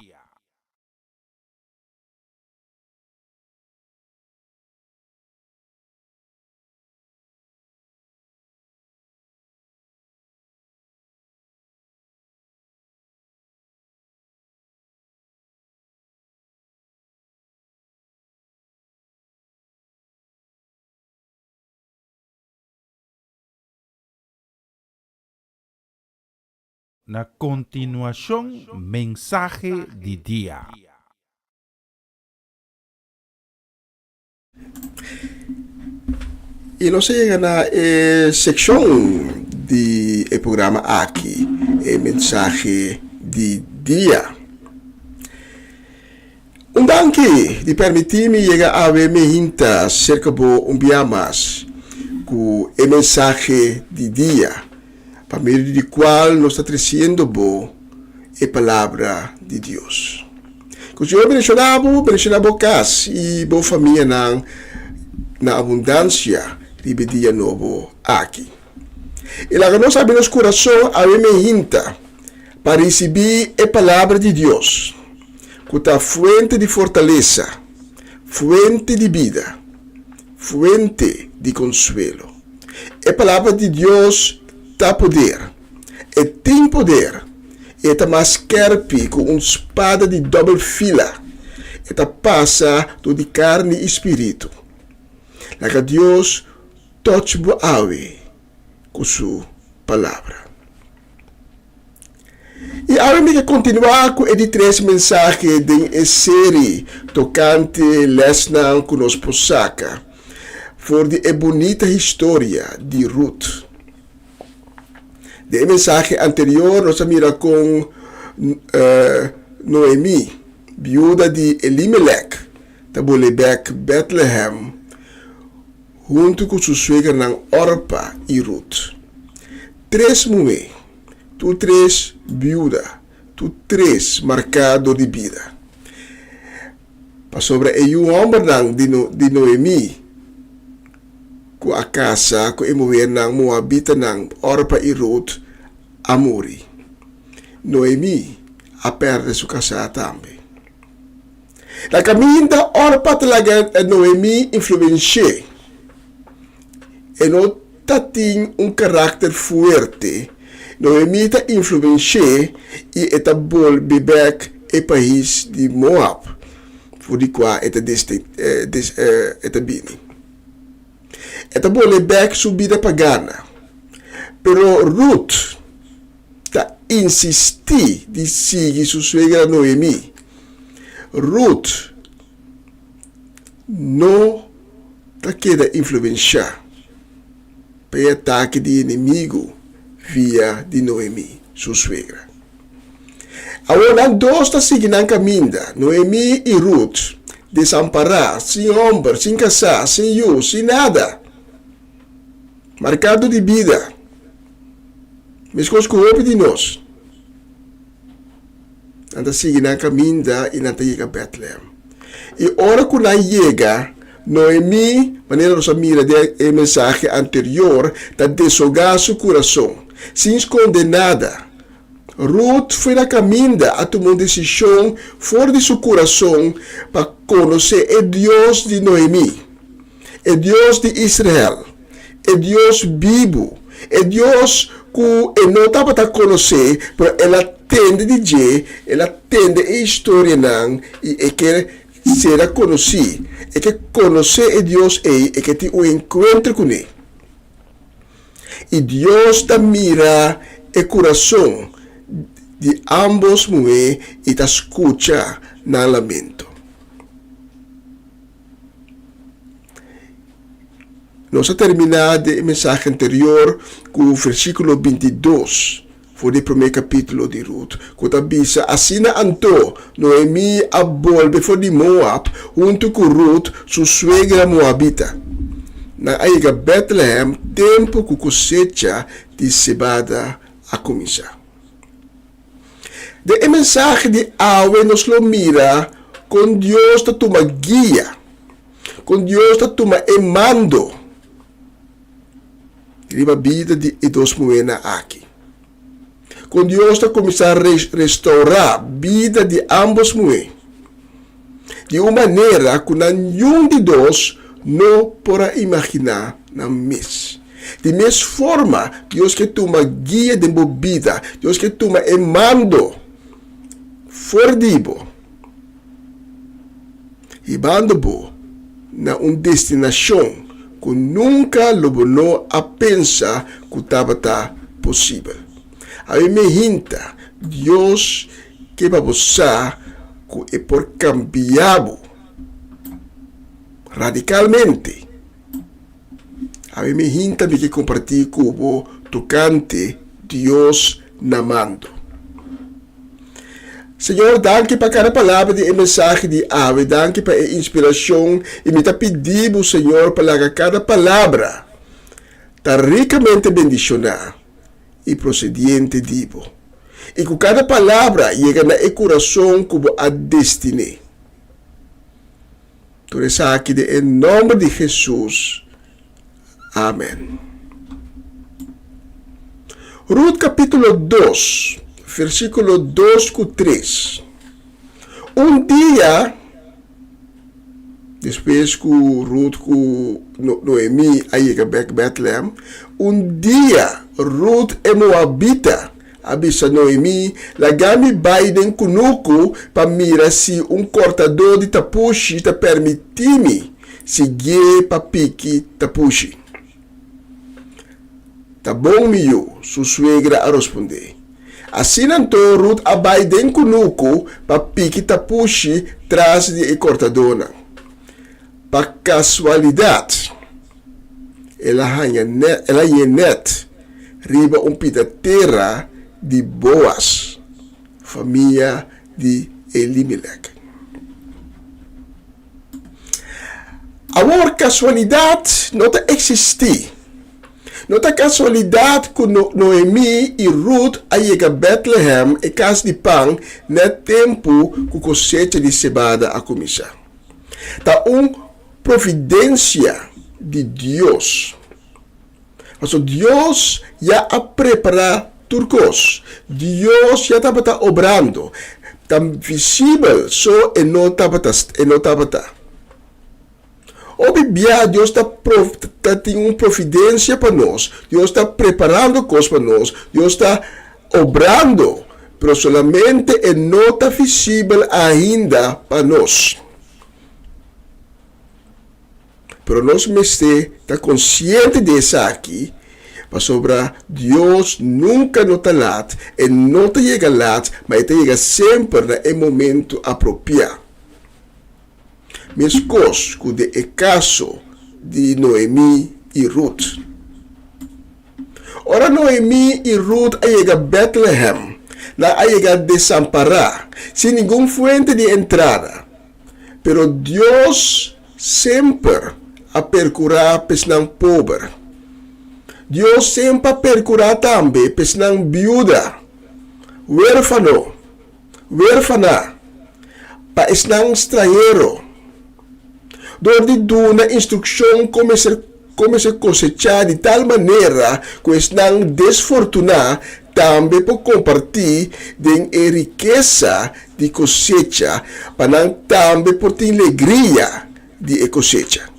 Na kontinuashon mensahe di dia. I nos a yega na e sekshon di e programa aki, e mensahe di dia. Un danki di permití mi yega awe mi hinta serka bo un bia mas ku e mensahe di dia, pa medio di kual nos ta tresiendo bo e Palabra di Dios. Ku Señor bendishoná bo, bendishoná bo kas i bo famianan na abundansia riba e dia nobo aki. I laga nos habri nos kurason awe meinta pa risibí e Palabra di Dios, ku ta fuente di fortalesa, fuente di bida, fuente di konsuelo. E Palabra di Dios ta poder. E tin poder i e ta mas skerpi ku un spada di dòbel fila. E ta pasa dor di karni i spiritu. Laga Dios tòch bo awe ku su Palabra. I awe mi ke kontinuá ku e di tres mensahe den e seri tokante lèsnan ku nos por saka for di e bunita historia di Rut. Den e mensahe anterior nos a mira kon Noemí, biuda di Elimelek, ta bolbe bèk Bètlehèm huntu ku su suegranan Orpa i Rut. Tres muhé, tur tres biuda, tur tres marká dor di bida. Pasobra e yu hòmbernan di Noemí ku a kasa ku e muhernan moabitanan Orpa i Rut a muri. Noemí a pèrdè su kasá tambe. Na kaminda Orpa ta laga Noemí influensh'é. E no ta tin un karakter fuerte. Noemí ta influensh'é i e ta bolbe bèk e pais di Moab for di kua e ta e ta bini. E ta bolbe bèk su bida pagana. Pero Rut ta insistí di sigui su suegra Noemí. Rut no ta keda influenshá pa e atake di enemigu via di Noemí, su suegra. Awor nan dos ta sigui nan kaminda, Noemí i Rut, desampará, sin hòmber, sin kasá, sin yu, sin nada. Markado di bida, meskos ku hopi di nos. Nan ta sigui nan kaminda i nan ta yega Bètlehèm. I ora ku nan yega, Noemí, manera nos a mira den e mensahe anterior, ta deshogá su kurason, sin skonde nada. Rut foi na kaminda a tuma un desishon for di su kurason pa konosé e Dios di Noemí, e Dios di Israel, e Dios bibu, e Dios ku e no tabata konosé, pero el a tende di dje, el a tende e historianan i e ke sera konosí, e ke konosé e Dios ei, e ke tin un enkuentro kuné. I Dios ta mira e kurason di ámbos muhé i ta skucha nan lamento. Nos a terminá den e mensahe anterior ku versíkulo bintidos for di e promé kapítulo di Rut, ku ta bisa, Asina anto, Noemí a bolbe for di Moab huntu ku Rut, su suegra moabita. Nan a yega Bètlehèm tempu ku kosecha di sebada a kuminsá. Den e mensahe di awe nos lo mira kon Dios ta tuma guia, kon Dios ta tuma e mando riba bida di e dos muhénan aki. Kon Dios ta kuminsá restourá bida di ámbos muhé di un manera ku nan niun di dos no por a imaginá nan mes. Di mes forma, Dios ke tuma guia den bo bida. Dios ke tuma e mando for di bo, hibando bo na un destinashon ku nunka lo bo no a pensa ku tabata posibel. Awe mehinta, Dios ke pa bo sa ku e por kambia bo radikalmente. Awe mehinta mi ke kompartí ku bo tokante Dios na mando. Señor, danki pa kada palabra di e mensahe di awe. Danki pa e inspirashon i mi ta pidi bo, Señor, pa laga kada palabra ta rikamente bendishoná i prosediente di bo, i ku kada palabra yega na e kurason ku bo a destiné. Tur esaki den e nòmber di Hesus. Amen. Rut kapítulo dos, versíkulo dos ku tres. Un dia, despues ku Rut ku Noemí a yega bèk Bètlehèm, un dia Rut e moabita a bisa Noemí, Laga mi bai den kunuku pa mira si un kòrtadó di tapushi ta permití mi siguié pa piki tapushi. Ta bon, mi yu, su suegra a rospondé. Asina anto Rut a bai den kunuku pa piki tapushi tras di e kòrtadónan. Pa kasualidat, el a haña nèt, el a hañ'é nèt riba un pida tera di Boas, famia di Elimelek. Awor, kasualidat no ta eksistí. No ta kasualidat ku Noemí i Rut a yega Bètlehèm, e kas di pan, nèt tempu ku kosecha di sebada a kuminsá. Ta un providensia di Dios. Pasobra Dios ya a prepará tur kos. Dios ya tabata obrando. Ta visibel so e no tabata, e no tabata. Hopi bia Dios ta ta tin un providensia pa nos. Dios ta preparando kos pa nos. Dios ta obrando, pero solamente e no ta visibel ainda pa nos. Pero nos mester ta konsiente di esaki, pasobra Dios nunka no ta lat, e no ta yega lat, ma e ta yega semper na e momentu apropiá. Meskos ku den e kaso di Noemí i Rut. Ora Noemí i Rut a yega Bètlehèm, nan a yega desampará, sin ningun fuente di entrada. Pero Dios semper a perkurá pa esnan pober. Dios semper a perkurá tambe pa esnan biuda, wérfano, wérfana, pa esnan strañero. Dor di duna instrukshon kon mester kon mester kosechá di tal manera ku esnan desfortuná tambe por kompartí den e rikesa di kosecha pa nan tambe por tin legria di e kosecha.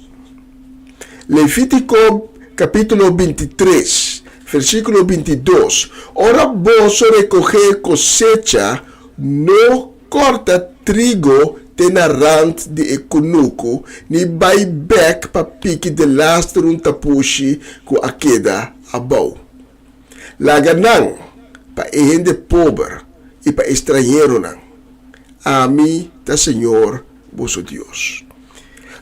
Levítiko kapítulo bintitres, versíkulo bintidos, Ora boso rekohé kosecha, no kòrta trigo te na rant di e kunuku, ni bai bèk pa piki delaster un tapushi ku a keda abou. Laga nan pa e hende pober i pa e strañeronan. Ami ta Señor boso Dios.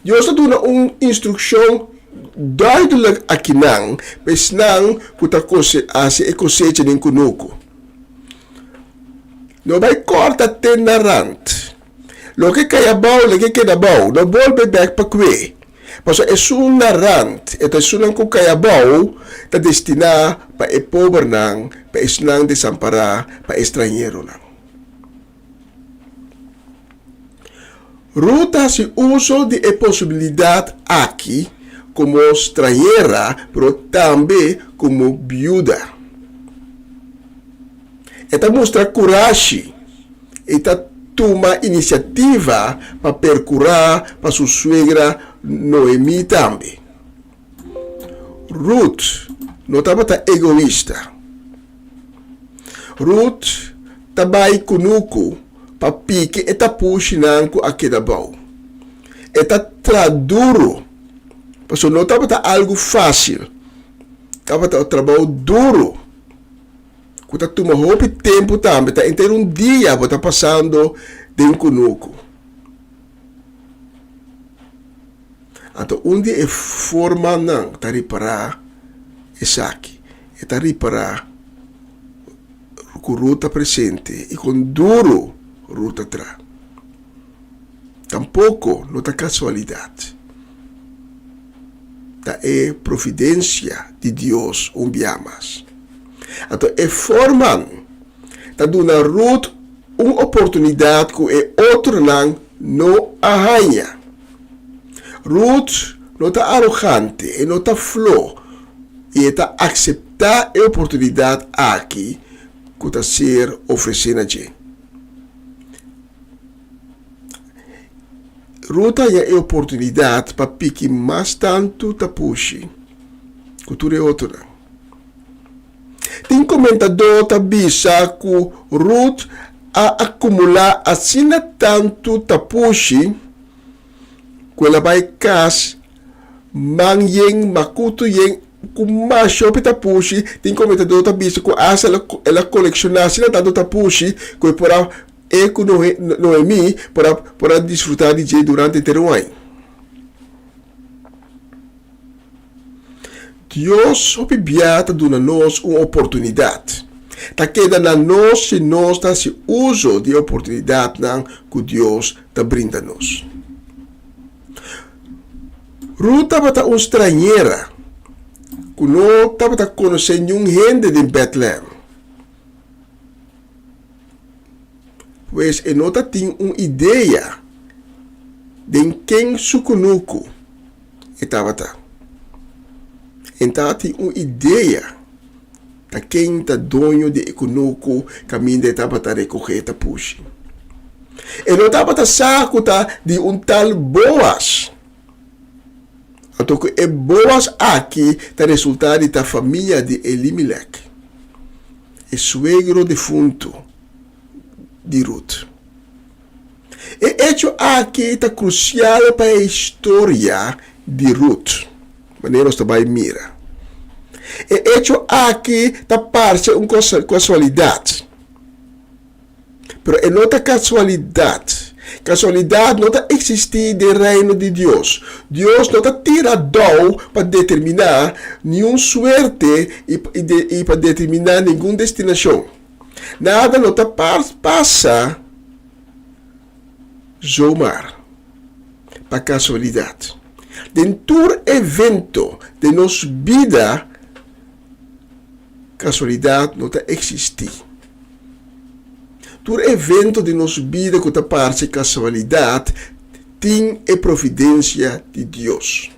Dios ta duna un instrukshon duidelik akinan pa esnan ku ta hasi e kosecha den kunuku. No bai kòrta te na rant. Loke kai abou, leke keda abou. No bolbe bèk pa kue. Pasobra esun na rant, e ta esunnan ku kai abou, ta destiná pa e pobernan, pa esnan desampará, pa e strañeronan. Rut ta hasi uso di e posibilidat aki komo strañera, pero tambe komo biuda. E ta mustra kurashi i ta tuma inisiativa pa perkurá pa su suegra Noemí tambe. Rut no tabata egoista. Rut ta bai kunuku pa piki e tapushinan ku a keda bou. E ta traha duru, pasobra no tabata algu fásil. Tabata un trabou duru. ku ta tuma hopi tempu tambe, ta henter un dia bo ta pasando den kunuku. Anto un di e formanan ta ripará esaki, e ta ripará ku Rut ta presente i kon duru Rut ta traha. Tampoko no ta kasualidat. Ta e providensia di Dios un bia mas. Anto e forman ta duna Rut un oportunidat ku e otronan no a haña. Rut no ta arogante, e no ta flo i e ta akseptá e oportunidat aki ku ta ser ofresé na dje. Rut a haña e oportunidat pa piki mas tantu tapushi ku tur e otronan. Tin komentadó ta bisa ku Rut a akumulá asina tantu tapushi ku el a bai kas man yen, makutu yen ku masha hopi tapushi. Tin komentadó ta bisa ku asta el a kolekshoná asina tantu tapushi ku e por a e ku Noemí por a por a disfrutá di dje durante henter un aña. Dios hopi bia ta duna nos un oportunidat. Ta keda na nos si nos ta hasi uso di e oportunidatnan ku Dios ta brinda nos. Rut tabata un strañera ku no tabata konosé niun hende den Bètlehèm. Pues e no ta tin un idea den ken su kunuku e tabata. E ta tin un idea ta ken ta doño di e kunuku kaminda e tabata rekohé tapushi. E no tabata sa ku ta di un tal Boas. Anto ku e Boas aki ta resultá di ta famia di Elimelek, e suegro defuntu di Rut. E echo aki ta krusial pa e historia di Rut, manera nos ta bai mira. E echo aki ta parse un kasualidat. Pero e no ta kasualidat. Kasualidat no ta eksistí den Reino di Dios. Dios no ta tira dou pa determiná niun suerte i pa determiná ningun destinashon. Nada no ta pasa zomaar, pa kasualidat. Den tur evento den nos bida, Kasualidat no ta eksistí. Tur evento den nos bida ku ta parse kasualidat tin e providensia di Dios.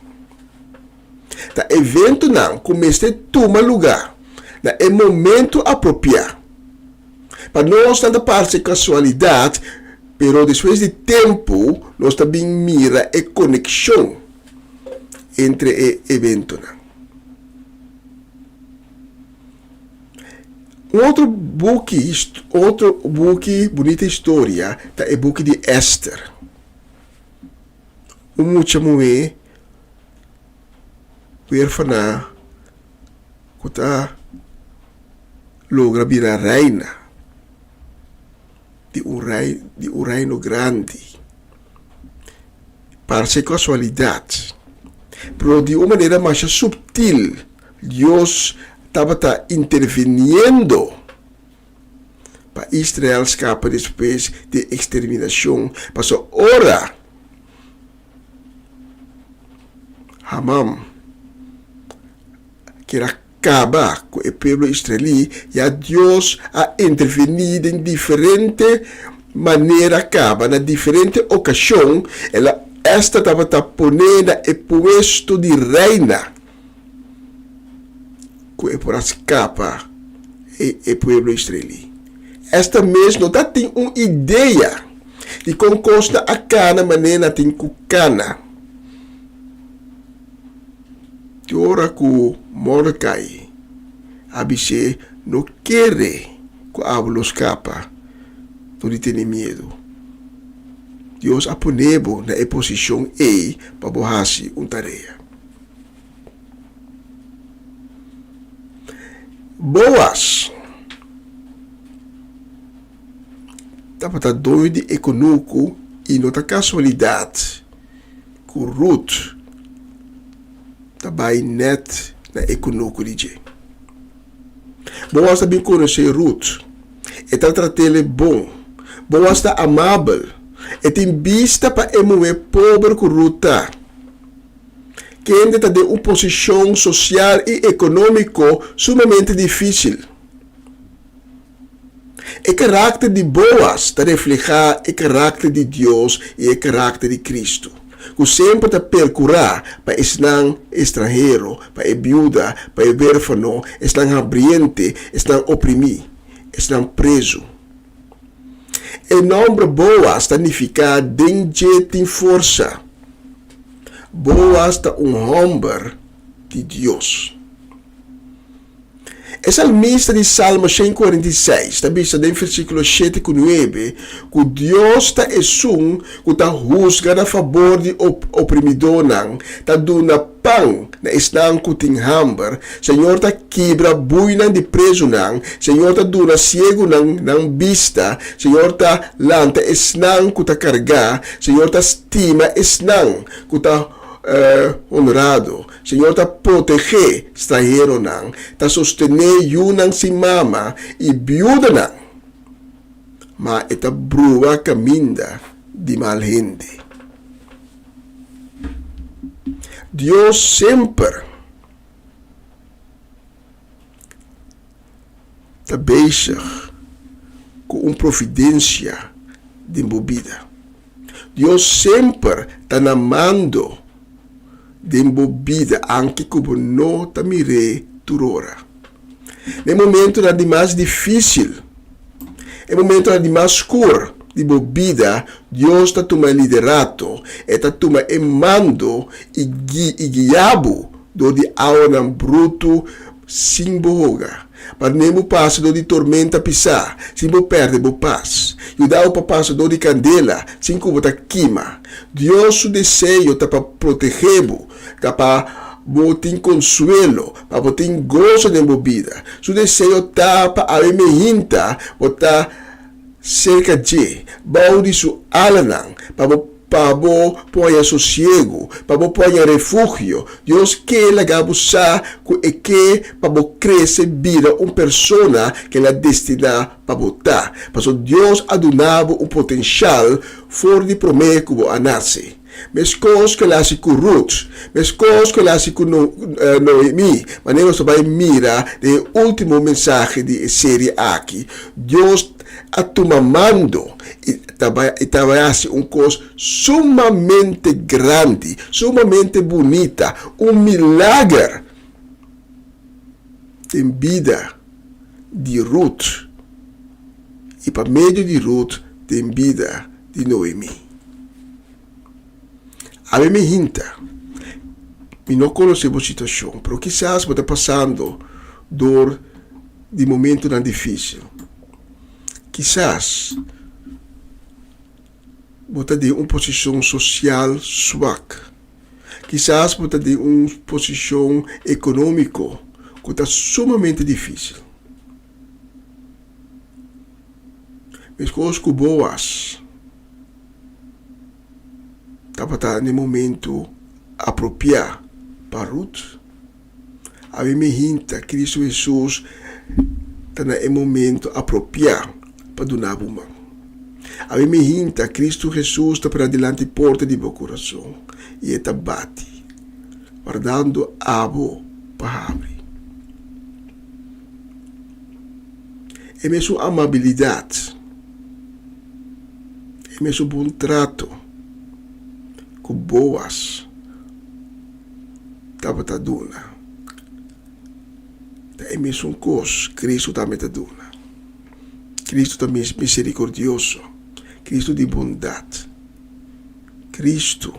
Ta eventonan ku mester tuma lugá na e momentu apropiá. Pa nos nan ta parse kasualidat, pero despues di tempu nos ta bin mira e konekshon entre e eventonan. Un otro buki, otro buki bunita historia ta e buki di Ester. Un mucha muhé huerfana ku ta logra bira reina di un rei di un reino grandi. Parse kasualidat, pero di un manera masha suptil Dios tabata interviniendo pa Israel skapa despues di e eksterminashon, pasobra ora Haman kier a kaba ku e pueblo israelí, ya Dios a intervení den diferente manera kaba. Na diferente okashon, el a Ester tabata poné na e puesto di reina ku e por a skapa e pueblo israelí. Ester mes no ta tin un idea di kon kosnan a kana manera nan tin ku kana. Te ora ku Mordekai a bis'é, No kere ku abo lo skapa, no di tene miedu. Dios a pone bo na e posishon ei pa bo hasi un tarea. Boas. tabata doño di e kunuku i no ta kasualidat ku Rut ta bai nèt na e kunuku di dje. Boaz ta bin konosé Rut. E ta trat'el bon. Boaz ta amabel. E tin bista pa e muhé pober ku Rut ta, kende ta den un posishon sosial i ekonómiko sumamente difísil. E karakter di Boaz ta reflehá e karakter di Dios i e karakter di Kristu, ku semper ta perkurá pa esnan estranhero, pa e biuda, pa e wérfano, esnan hambriente, esnan oprimí, esnan prezu. E nòmber Boaz ta nifiká Den dje tin forsa. Boaz ta un hòmber di Dios. E salmista di Salmo 146 ta bisa den versíkulo shete ku nuebe ku Dios ta esun ku ta husga na fabor di oprimidónan, ta duna pan na esnan ku tin hamber, Señor ta kibra buinan di prezunan, Señor ta duna siegunan nan bista, Señor ta lanta esnan ku ta kargá, Señor ta stima esnan ku ta honrado. Señor ta protegé stranheronan, ta sostené yunan sin mama i biudanan, ma e ta brua kaminda di mal hende. Dios semper ta bezig ku un providensia den bo bida. Dios semper ta na mando den bo bida anke ku bo no ta mir'é tur ora. Na e momentonan di mas difísil, e momentonan di mas skur di bo bida, Dios ta tuma e liderato, e ta tuma e mando i i guia bo dor di awanan brutu sin bo hoga. Pa ne bo pasa dor di tormenta pisá, sin bo pèrdè bo pas. Yuda bo pa pasa dor di kandela, sin ku bo ta kima. Dios su deseo ta pa protegé bo, ta pa bo tin konsuelo, pa bo tin goso den bo bida. Su deseo ta pa awe mehinta bo ta serka dje, bou di su alanan, pa bo pa bo por haña sosiegu, pa bo por haña refugio. Dios ke laga bo sa ku e ke pa bo krese bira un persona ku el a destiná pa bo ta. Pasobra Dios a duna bo un potenshal for di promé ku bo a nase. Meskos ku el a hasi ku Rut, meskos ku el a hasi ku Noemí, manera nos ta bai mira den e último mensahe di e serie aki, Dios a tuma mando i ta bai i ta bai hasi un kos sumamente grandi, sumamente bunita, un milager den bida di Rut i pa medio di Rut den bida di Noemí. Awe mi hinta, mi no konosé bo situashon, pero kisas bo ta pasando dor di momentunan difísil. Kisas bo ta den un posishon sosial swak. Kisas bo ta den un posishon ekonómiko ku ta sumamente difísil. Meskos ku Boaz tabata na e momentu apropiá pa Rut, Ami mi hinta Kristu Hesus ta na e momento apropiá pa duna bo man. Ami mi hinta Kristu Hesus ta para dilanti porta di bo kurason i e ta bati, wardando abo pa habri. E mesun amabilidat, e mesun bon trato ku Boaz tabata duna, ta e mesun kos Kristu tambe ta duna. Kristu ta miserikordioso, Kristu di bondat, Kristu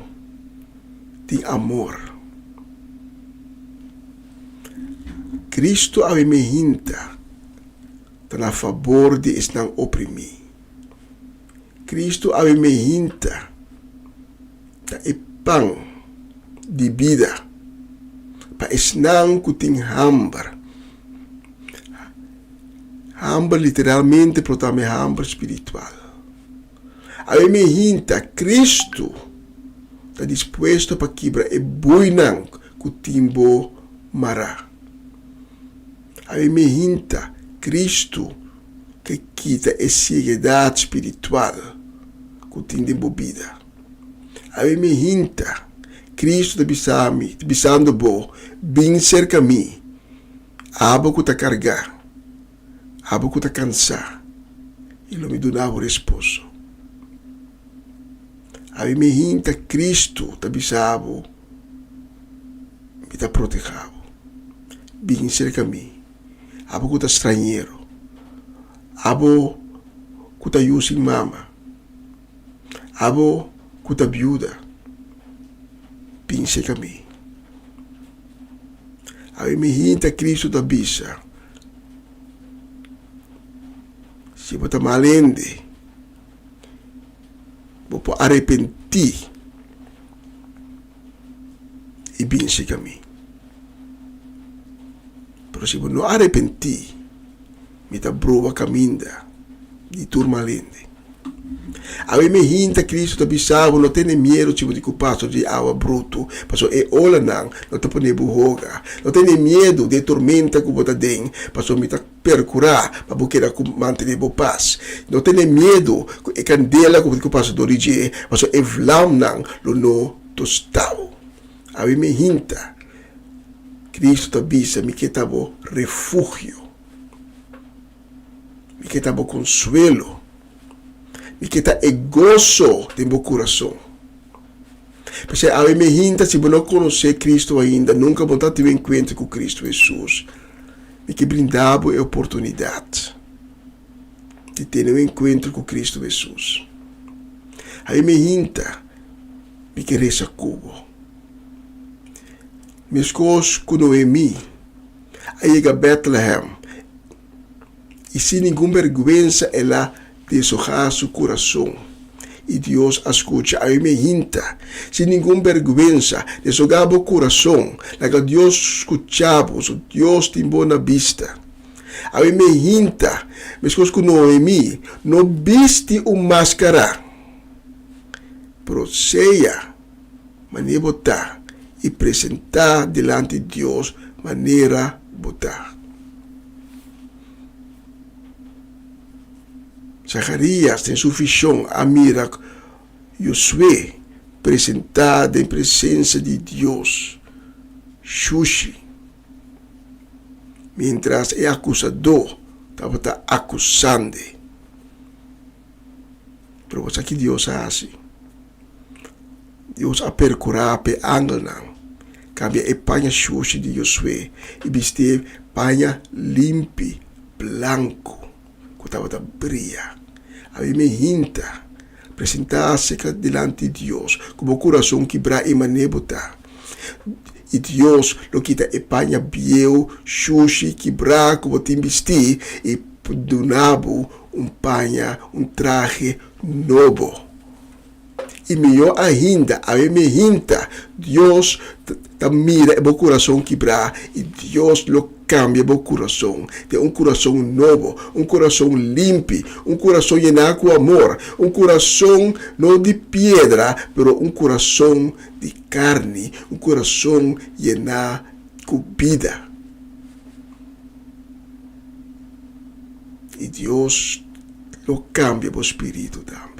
tin amor. Kristu awe mehinta ta na fabor di esnan oprimí. Kristu awe mehinta ta e pan di bida pa esnan ku tin hamber. Hamber literalmente por ta mi hamber spiritual. Awe mehinta Kristu ta dispuesto pa kibra e buinan ku tin bo mará. Awe mehinta Kristu ke kita e sieguedat spiritual ku tin den bo bida. Awe mehinta Kristu ta bisa mi, ta bisando bo, Bin serka mi, abo ku ta kargá. Abo ku ta kansá, i lo mi duna bo resposo. Abi mi hinta Kristu ta bisa bo, Mi ta protehá bo. Bin serka mi, abo ku ta strañero, abo ku ta yu sin mama, abo ku ta biuda, bin serka mi. Abi mi hinta Kristu ta bisa. Si bo ta mal hende, bo por arepentí i bin sika mi. Pero si bo no arepentí, mi ta broba kaminda di tur mal hende. Awe mi hinta Cristo ta bisa bo no tene miedo si bo tin cu pasa di awa bruto, pasobra e olanan no ta pone bo hoga. No tene miedo di e tormenta cu bo ta den, pasobra mi ta percura pa bo keda cu mantene bo pas. No tene miedo cu e candela cu bo tin cu pasa dor di dje, pasobra e vlamnan lo no tosta bo. Awe mi hinta Cristo ta bisa mi ke ta bo refugio. Mi ke ta bo konsuelo. Mi ke ta e goso den bo kurason. P'esei awe mi hinta si bo no konosé Kristu ainda, nunka bo ta tin un enkuentro ku Kristu Hesus. Mi ke brinda bo e oportunidat di tene un enkuentro ku Kristu Hesus. Awe mi hinta mi ke resa ku bo. Meskos ku Noemí a yega Bètlehèm i sin ningun bèrgwensa el a deshogá su kurason. I Dios a skucha. Awe mi hinta, sin ningun bèrgwensa, deshogá bo kurason, laga Dios skucha bo, so Dios tin bo na bista. Awe mi hinta, meskos ku Noemí, no bisti un máskara, pero sea manera bo ta i presentá dilanti Dios manera bo ta. Zacarías den su vision a mira Josué presentá den presencia di Dios shushi, mientras e acusadó tabata acusand'e. Pero bo sa ki Dios a haci? Dios a perkurá pa e angelnan kambia e paña shushi di Josué i bistié paña limpi, blanku, ku tabata bria. Abi mi hinta presentá aserka dilanti Dios ku bo kurason kibrá i manera bo ta. I Dios lo kita e paña bieu, shushi, kibrá ku bo tin bistí i duna bo un paña, un trahe nobo. I mihó ainda, awe mi hinta, Dios ta mira e bo kurason kibrá i Dios lo kambia bo kurason den un kurason nobo, un kurason limpi, un kurason yená ku amor, un kurason no di piedra, pero un kurason di karni, un kurason yená ku bida. I Dios lo kambia bo spiritu tambe.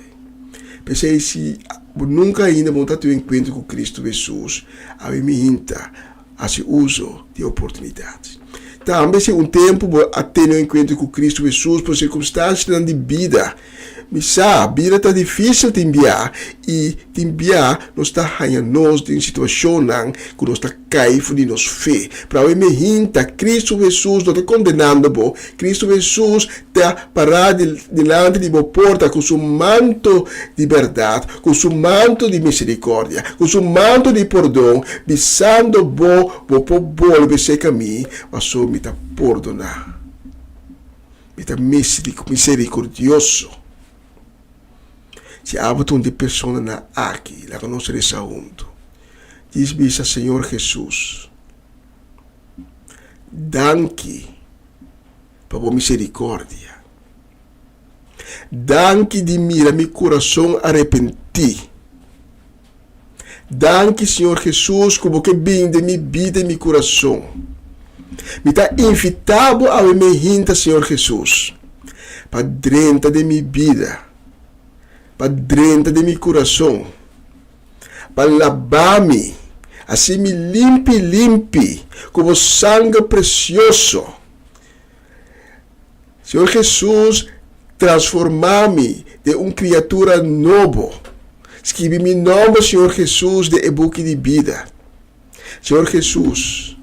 P'esei si bo nunka ainda bo no ta tin un enkuentro ku Kristu Hesus, awe mi hinta hasi uso di e oportunidat. Tambe si un tempu bo a tene un enkuentro ku Kristu Hesus por sirkunstansianan di bida, Mi sa, bida ta difísil tin bia i tin bia nos ta haña nos den situashonnan ku nos ta kai for di nos fe. Pero awe mehinta, Kristu Hesus no ta kondenando bo. Kristu Hesus ta pará dilanti di bo porta ku su manto di bèrdat, ku su manto di miserikòrdia, ku su manto di pordon, bisando bo, Bo por bolbe serka mi, pasobra mi ta pordoná. Mi ta misericordioso. Si abo ta un di personanan aki, laga nos resa huntu. Djis bisa, Señor Jesus, danki pa bo misericordia. Danki di mira mi kurason arepentí. Danki Señor Jesus ku bo ke bin den mi bida i mi kurason. Mi ta invitá bo awe me hinta Señor Jesus pa drenta den mi bida, pa drenta den mi kurason, pa labá mi, hasi mi limpi limpi ku bo sanger presioso. Señor Jesus, transformá mi den un kriatura nobo. Skibi mi nòmber, Señor Jesus, den e buki di bida. Señor Jesus,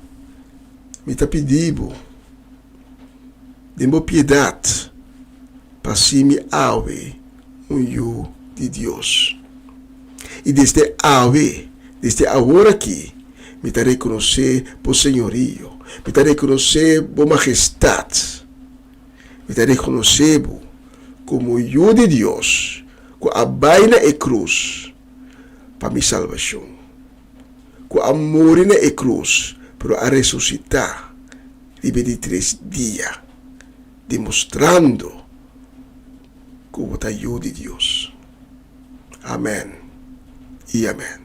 mi ta pidi bo, den bo piedat, pa hasi mi awe un yu di Dios. I desde awe, desde awor aki, mi ta rekonosé bo señorio, mi ta rekonosé bo majestat, mi ta rekonosé bo komo Yu di Dios ku a bai na e krus pa mi salbashon, ku a muri na e krus pero a resusitá riba e di tres dia, demostrando ku bo ta Yu di Dios. Amèn i amèn.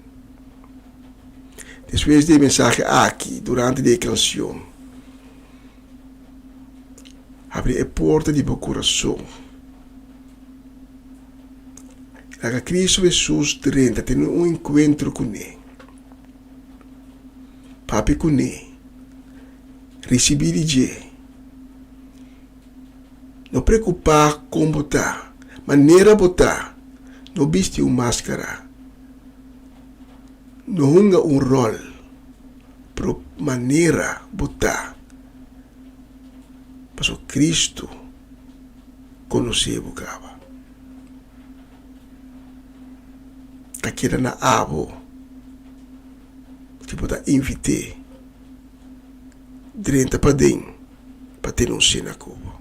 Despues di e mensahe aki, durante di e kanshon, habri e porta di bo kurason. Laga Kristu Hesus drenta, tene un enkuentro kuné. Papia kuné. Risibí di dje. No preokupá kon bo ta, manera bo ta. No bisti un máskara. No hunga un ròl, pero manera bo ta, pasobra Cristo konosé bo kaba. Ta keda na abo si bo ta invit'é drenta paden pa tene un sena ku bo.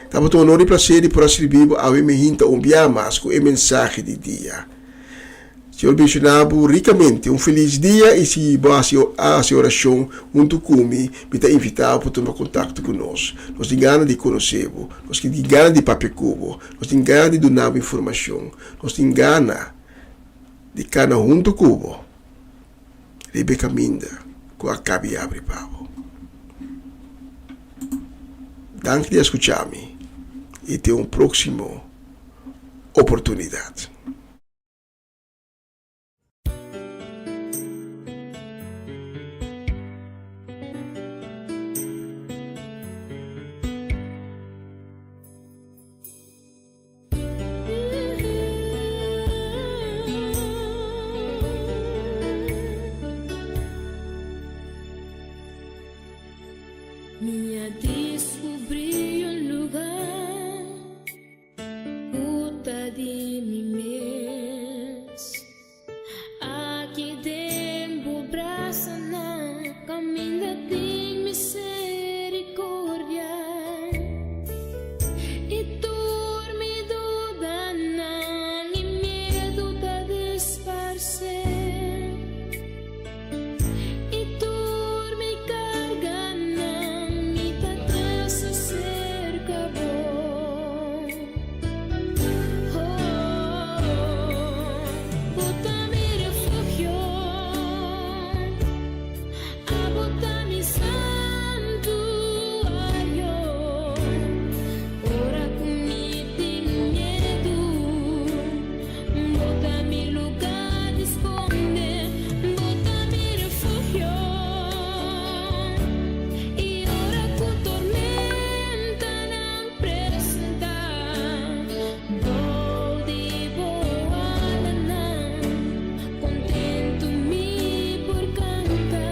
Tabata un honor i placer di por a sirbi bo awe mi hinta un bia mas ku e mensahe di dia. Señor bendiciona bo ricamente. Un feliz dia i si bo a haci oracion hunto cu mi, mi ta invita bo pa tuma contacto cu nos. Nos tin gana di conoce bo, nos tin gana di papia cu bo, nos tin gana di duna bo informacion, nos tin gana di cana hunto cu bo. Riba e kaminda ku a kabi yabri pa bo. Danki di a skucha mi i te un próksimo oportunidat. Mi a descubrí un lugar cu ta di mi mes. Aki den bo brasanan kaminda tin misericordia i tur mi dudanan i miedu ta disparse i tur mi karganan mi ta trese serka bo. Bou di bo alanan, kontentu mi por kanta,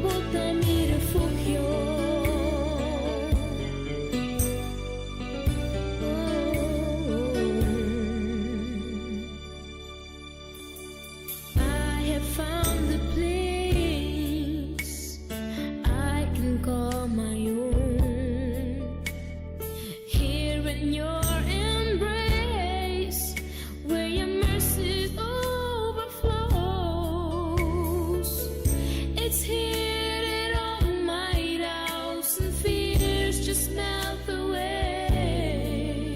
bo ta mi refugio. I have found a place I can call my own. Here in your embrace, where your mercy overflows. It's here that all my doubts and fears just melt away.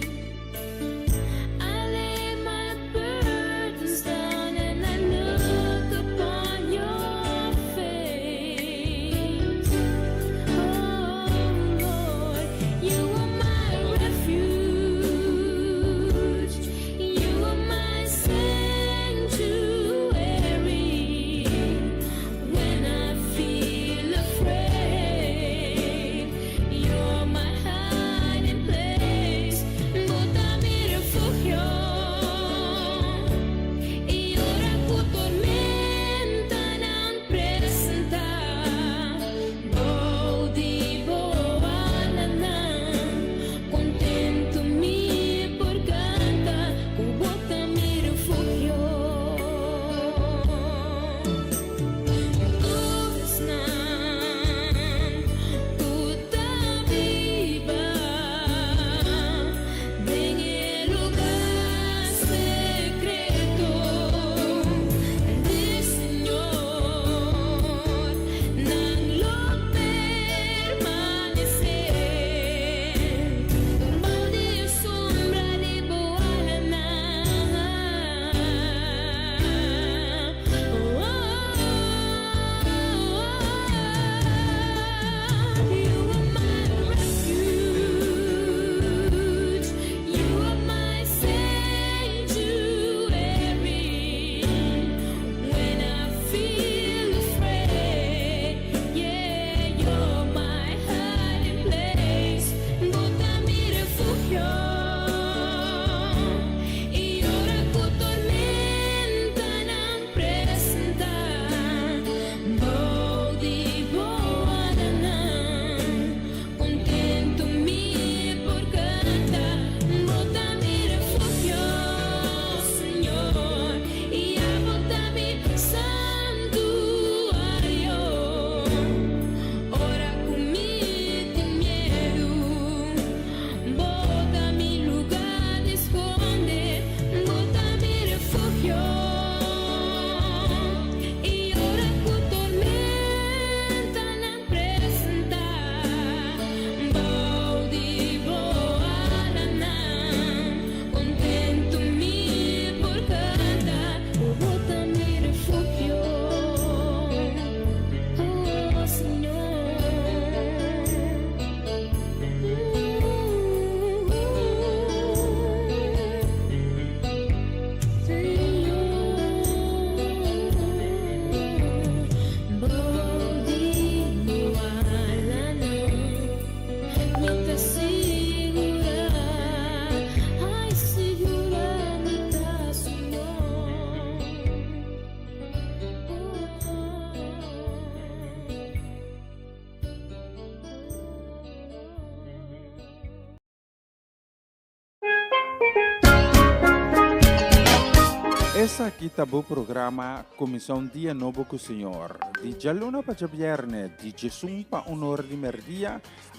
Esaki ta bo programa Kuminsá un Dia Nobo ku Señor, di djaluna pa djabièrnè, di djesun pa un ora di mèrdia,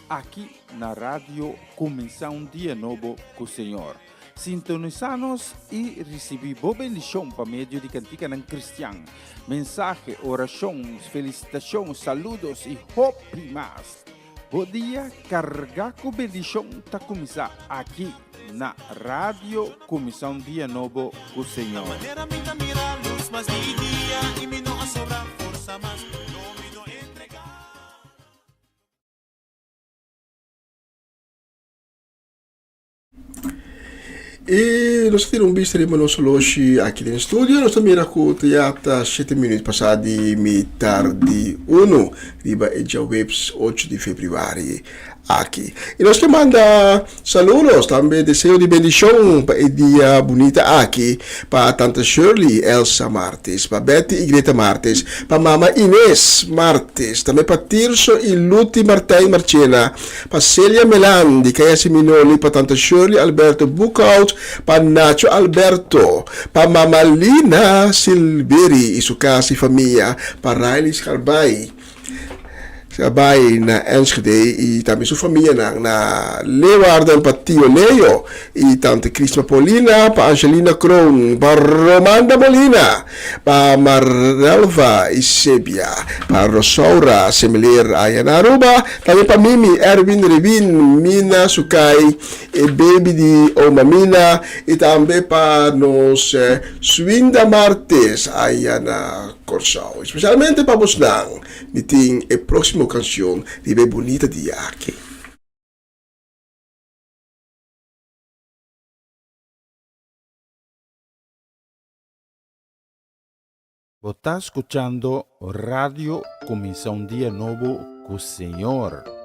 aki na Radio Kuminsá un Dia Nobo ku Señor. Sintonisá nos i risibí bo bendishon pa medio di kantikanan kristian, mensahe, orashon, felisitashon, saludos i hopi mas. Bo dia kargá ku bendishon ta kuminsá aki na Radio Kuminsá un Dia Nobo ku Señor. Manera mi ta mira lus mas di dia i mi no a sobra forsa mas, no mi no entregá. I nos ta tira un bista riba nos oloshi aki den studio. Nos ta mira ku ta ya ta shete minüt pasá di mitar di unu riba e djaweps ocho di febrüari aki. I nos ke manda saludos, tambe deseo di bendishon pa e dia bunita aki pa tanta Shirley Elsa Martes, pa Betty i Greta Martes, pa mama Ines Martes, tambe pa Tirso i Luti Martijn Marchena, Pa Celia Melan di Kaya Seminoli, pa Tanta Shirley Alberto Boekhout, pa Nacho Alberto, pa Mama Lina Silveri y su casa y famia, pa Riley Scarbay, Scarbay na Enschede y tambe su famianan na Leeuwarden, pa Tio Leo y Tante Crisma Paulina, pa Angelina Kroon, pa Romanda Molina, Pa Marelva y Sebia, pa Rosaura Semilir aya na Aruba, tambe pa Mimi, Erwin, Rewin, Mina, Sukai, e baby di Oma Mina y tambe pa nos Swinda Martes aya na Corsou. Especialmente pa bosnan mi tin e proximo cancion riba e bunita dia aki. Bo ta skuchando Radio Kuminsá un Dia Nobo ku Señor.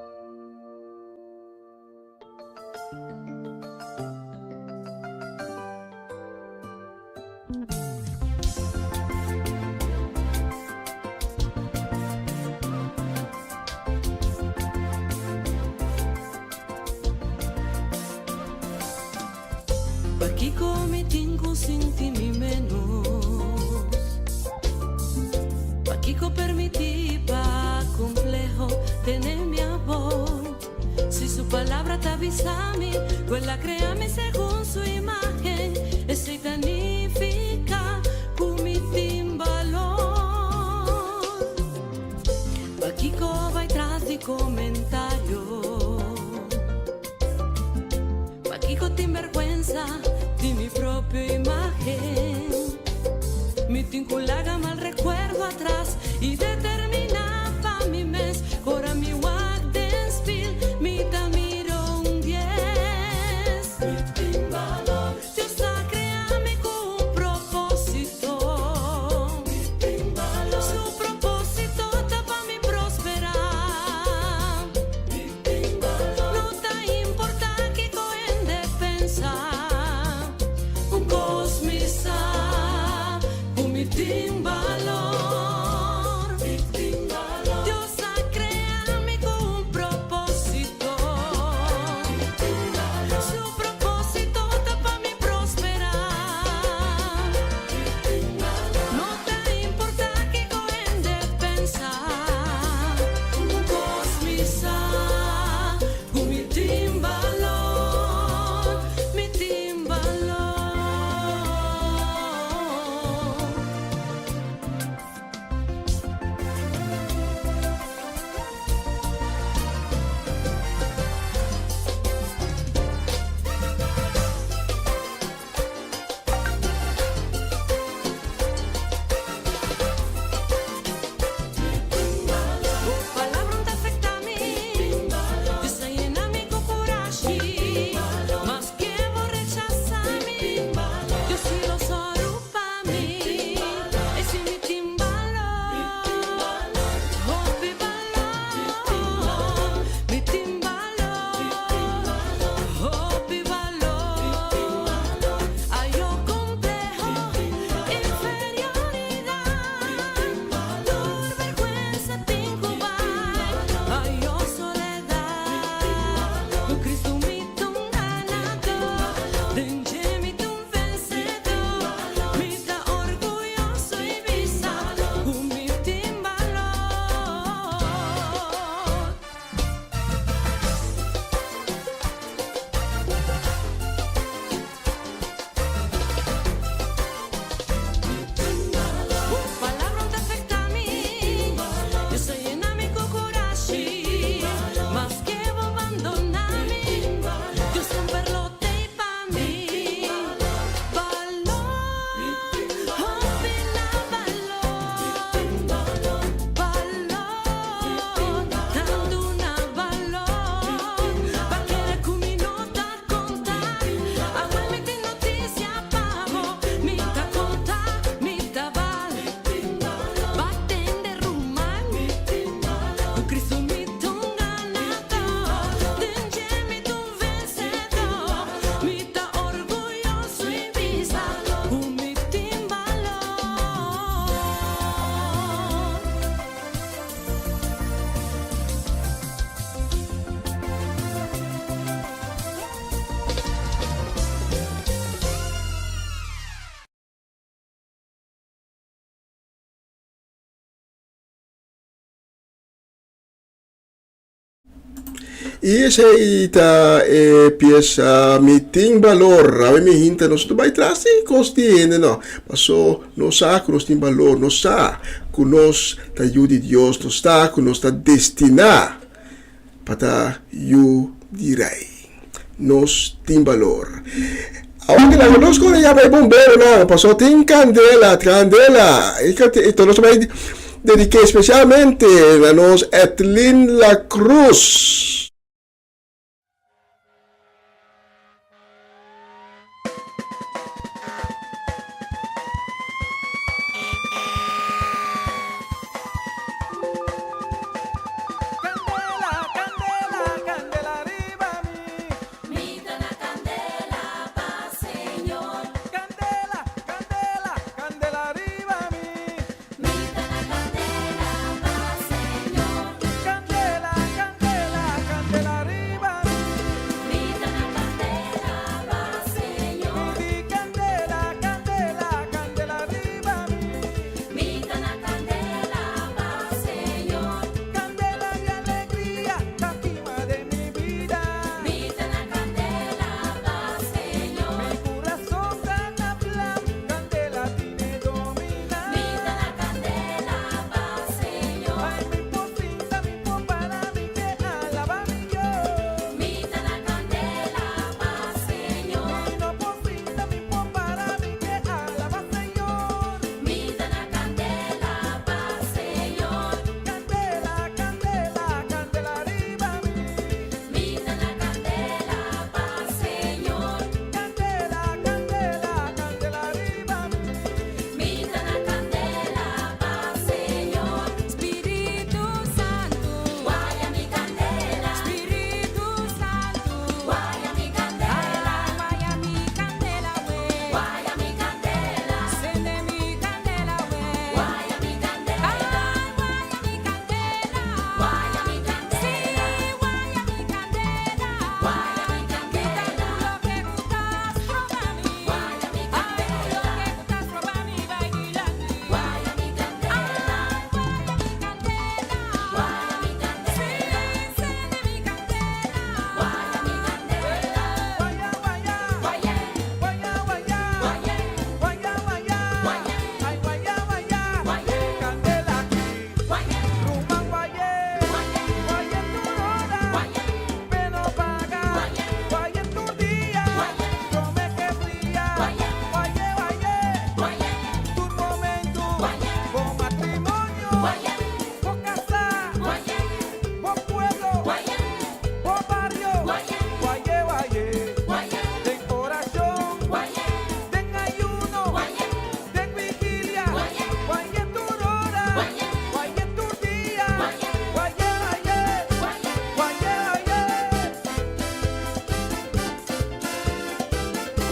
Pakiko mi tin ku sinti mi menos? Pakiko permití pa kompleho tene mi abou? Si su palabra ta bisa mi ku el a krea mi segun su imágen, esei ta nifiká ku mi tin balor. Pakiko bai tras di komentario? Pakiko tin bergwensa di mi propio imagen? Mi tin ku laga mal rekuerdo atras i determiná pa mi mes. Ora mi wak den spil mi ta mira un dies. Mi tin balor. Dios a krea mi ku un propósito. Mi tin balor. Su propósito ta pa mi prosperá. No ta importá kiko hende pensa, un kos mi sa, ku mi tin balor. I esei ta e piesa Mi Tin Balor. Awe mi hinta nos no bai tras di kos di hende no. Paso nos sa ku nos tin balor, nos sa ku nos ta yu di Dios, nos sa ku nos ta destiná pa ta yu di Rei. Nos tin balor. Awor ki laga nos kore yama e bomberonan, paso tin kandela, kandela. I nos ta bai dediké spesialmente na nos Etlin La Cruz.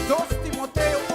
2 Timoteo.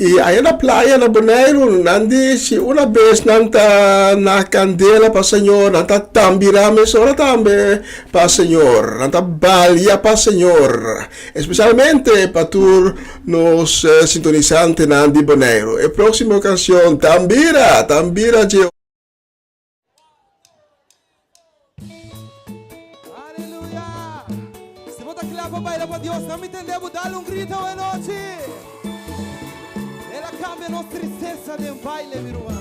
I aya na playa na Boneiru, nan di si una bes nan ta na kandela pa Señor, nan ta tambirá mesora tambe pa Señor, nan ta balia pa Señor, espesialmente pa tur nos sintonisantenan di Boneiru. E próksimo kanshon, Tambira, Tambira dje. Aleluya! Si bo ta kla pa baila pa Dios, nan mi tende bo dal un grito awe nochi. El a kambia nos tristesa den baile, mi ruman.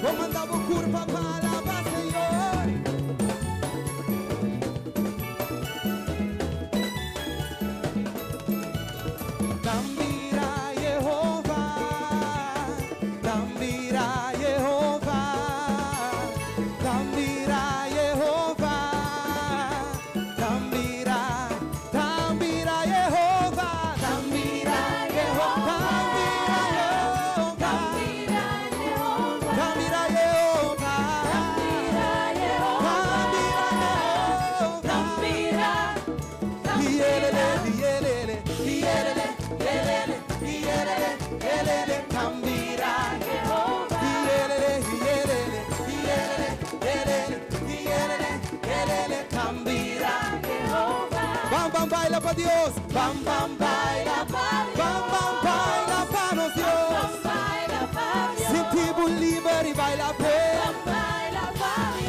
Bo manda bo kurpa pa alaba Señor. Tambira Yehova, tambira Yehova, tambira Yehova, tambira, tambira Yehova, tambira Yehova, tambira Yehova, tambira Yehova, tambira Yehova, tambira. Bam bam baila pa Dios, bam bam baila, bam bam baila pa nos Dios. Sinti bo liber y baila p'e.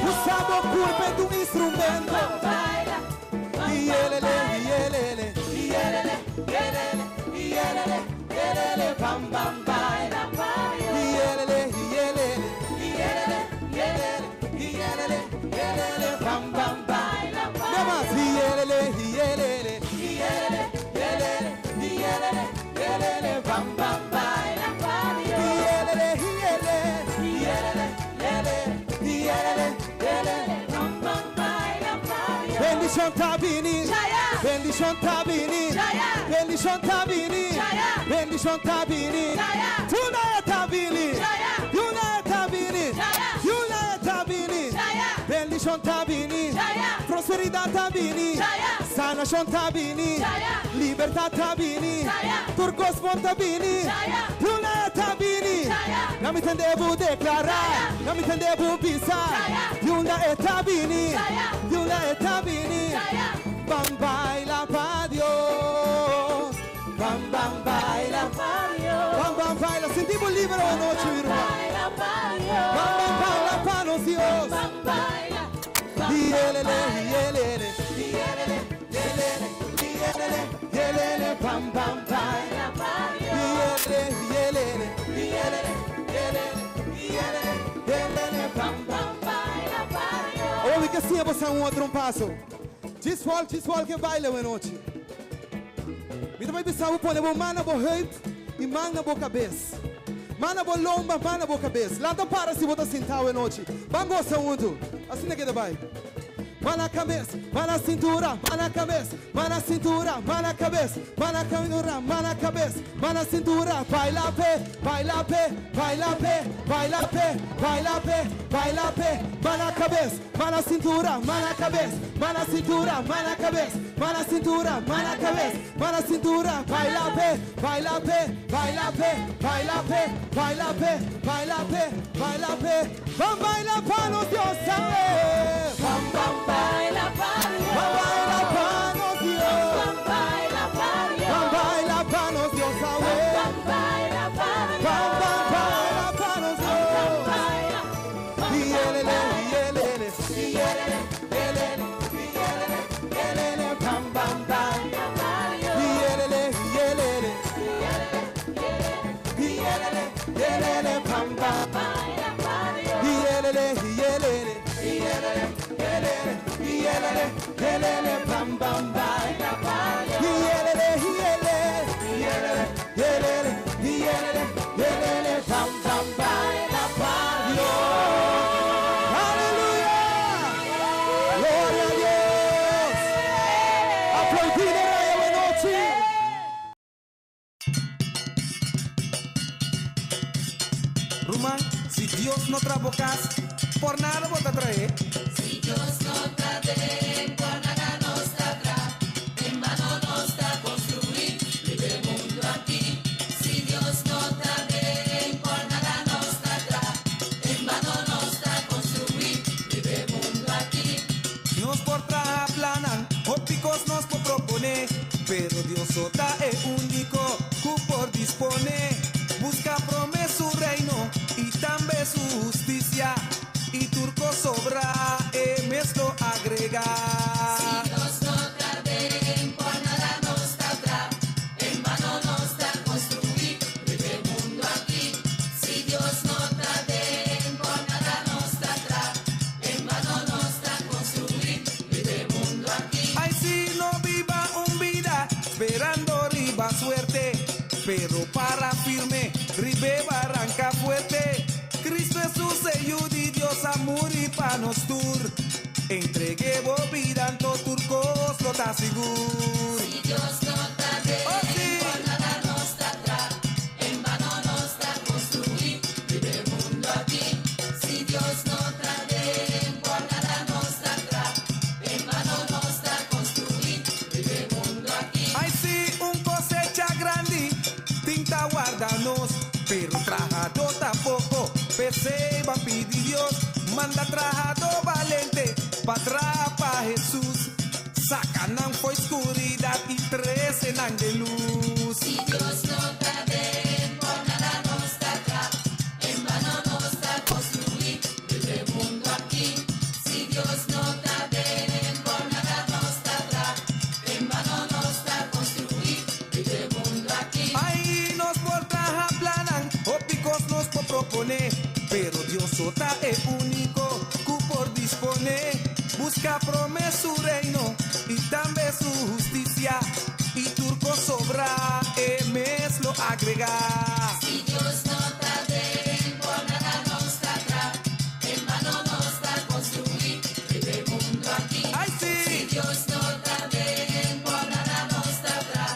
Usa bo curpa tu instrumento. Iyelele, iyelele, iyelele, iyelele, iyelele, iyelele, bam bam baila. Iyelele, iyelele, iyelele, iyelele, iyelele, iyelele, bam bam baila. Nada iyelele, iyelele, iyelele, iyelele, iyelele, iyelele, bam bam baila. Iyelele, iyelele, iyelele, iyelele, iyelele, iyelele, bam bam baila. Bendishon ta bini, bendishon ta bini, bendishon ta bini, bendishon ta bini, Tuna e ta bini, tuna e ta bini, tuna e ta bini, bendishon ta bini, prosperidat ta bini, sanashon ta bini, libertat ta bini, tur kos bon ta bini, tuna e ta bini. Na mi tende bo deklará, na mi tende bo bisa, tuna e ta bini, tuna e ta bini. Ban baila pa Dios, ban ban baila, ban ban baila, sinti bo liber awe nochi mi ruman. Ban ban baila pa nos Dios. Iyelele, iyelele, iyelele, iyelele, iyelele, iyelele, ban ban baila. Iyelele, iyelele, iyelele, iyelele, iyelele, iyelele, ban ban. Awor mi ke siña boso un otro paso. Djis wòl, djis wòl ke baila awe nochi. Mi ta bai bisa bo pone bo man na bo heup i man na bo kabes. Man na bo lomba, man na bo kabes. Lanta para si bo ta sintá awe nochi. Ban gosa huntu. Asina ke ta bai. Man na kabes, man na sintura, man na kabes, man na sintura, man na kabes, man na cintura, man na kabes, man na cintura. Baila p'e, baila p'e, baila p'e, baila p'e, baila p'e, baila p'e, man na kabes, man na cintura, man na kabes, man na cintura, man na kabes, man na cintura, man na kabes, man na cintura. Baila p'e, baila p'e, baila p'e, baila p'e, baila p'e, baila p'e, baila p'e. Ban baila pa nos Dios awe. Ban ban baila pa Dios. Ban baila pa nos Dios. Ban baila pa Dios. Ban baila pa nos Dios awe. Ban baila pa Dios. Ban ban baila pa nos Dios. Iyelele, iyelele, iyelele, iyelele, iyelele, iyelele, bam bam baila pa Dios. Iyelele, iyelele, iyelele, iyelele, bam bam. Iyelele, iyelele, iyelele, iyelele, iyelele, iyelele, bam bam baila. Iyelele, iyelele, iyelele, iyelele, iyelele, iyelele, bam bam baila pa Dios. Aleluya! Gloria a Dios! Aplaudí Rey awe nochi. Ruman, si Dios no traha bo kas, por nada bo ta trah'é. Si Dios no ta den, por nada nos ta tra. En vano nos ta construí riba e mundu aki. Si Dios no ta den, por nada nos ta tra. En vano nos ta construí riba e mundu aki. Nos por traha plannan, hopi kos nos por proponé, pero Dios so ta e úniko ku por disponé. Buska promé su reino i tambe su hustisia, i tur kos sobrá e mes lo agregá. Si Dios no ta den, por nada nos ta tra. En vano nos ta construí riba e mundu aki. Si Dios no ta den, por nada nos ta tra. En vano nos ta construí riba e mundu aki. Ay, si no biba un bida sperando riba suerte, pero para firme, riba e baranka fuerte. Cristo Jesús, e Yu di Dios, a muri pa nos tur. Entreg'é bo bida, anto tur kos lo ta sigur. Si Dios no ta den, Oh, sí. por nada nos ta tra. En vano nos ta construí riba e mundu aki. Si Dios no ta den, por nada nos ta tra. En vano nos ta construí riba e mundu aki. Ay, si un kosecha grandi, tin ta warda nos, pero trahadó ta poko. P'esei ban pidi Dios, manda trahadó balente pa traha pa Jesús. Saka nan fo'i skuridat i trese nan den lus. Si Dios no ta den, por nada nos ta tra. En vano nos ta construí riba e mundu aki. Si Dios no ta den, por nada nos ta tra. En vano nos ta construí riba e mundu aki. Ay, nos por traha plannan, hopi kos nos por proponé, pero Dios so ta e úniko ku por disponé. Buska promé su reino i tambe su hustisia, i tur kos sobrá e mes lo agregá. Si Dios no ta den, por nada nos ta tra. En vano nos ta construí riba e mundu aki. Ay, sí. Si Dios no ta den, por nada nos ta tra.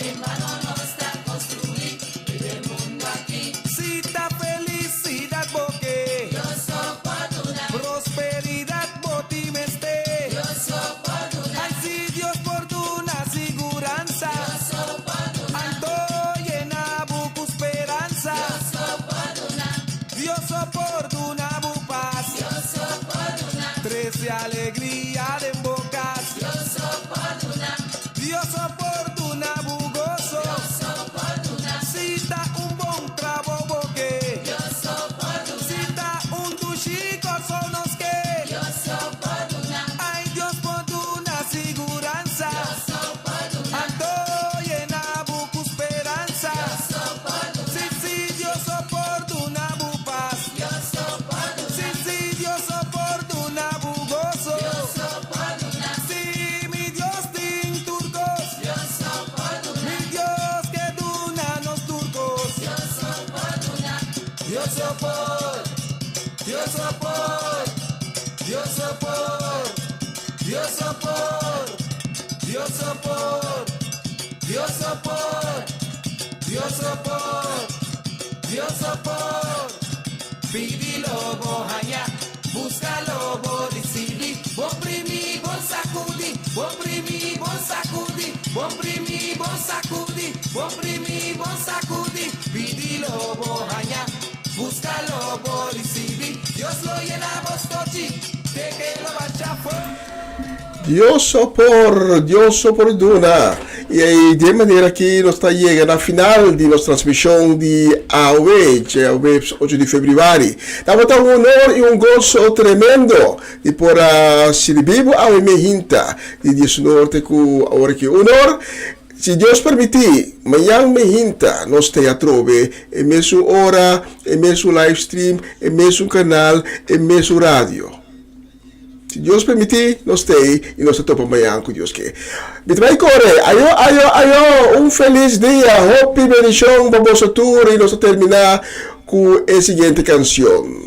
En vano nos ta construí riba e mundu aki. Si ta felisidat bo ke, Dios so por duna, prosperidat bo tin mester. Dios so por duna, Ay, si Dios por duna siguransa, Dios so por duna, anto yena bo ku speransa. Dios so por duna, Dios so por duna bo pas, Dios so por duna, trese alegria den bo kas. Dios so por duna, Dios so por duna bo goso. Dios so por duna, Si ta un bon trabou bo ke, Dios so por duna, si ta un dushi Kòrsou nos ke. Dios so por duna, Ay, Dios por duna siguransa, Dios so por duna, anto yena bo ku speransa. Dios so por duna, Si, si, Dios so por duna bo pas. Dios so por duna, Si, si, Dios so por duna bo goso. Dios so por duna, Si, mi Dios tin tur kos. Dios so por duna, Mi Dios ke duna nos tur kos. Dios so por duna, Dios so por, Dios so por, Dios so por, Dios so por, Dios so por, Dios so por, Dios so por, Dios so por. Pidi lo bo haña, buska lo bo risibí, bo primi, bo sakudí, bo primi, bo sakudí, bo primi, bo sakudí, bo primi, bo sakudí, pidi lo bo haña, buska lo bo risibí, Dios lo yena bo stochi, te ku e lo basha afó. Dios so por, Dios so por duna. I di e manera aki nos ta yega na final di nos transmishon di awe, djaweps 8 di febrüari. Tabata un honor i un goso tremendo di por a sirbi bo awe mehinta di 11 te ku awor aki 1 or. Si Dios permití, mañan mehinta nos ta atrobe e mesun ora, e mesun live stream, e mesun kanal, e mesun radio. Si Dios permití, nos ta i nos ta topa mañan ku Dios ke. Mi ta bai kore. Ayo, ayo, ayo. Un felis dia. Hopi bendishon pa boso tur i nos ta terminá ku e siguiente kanshon.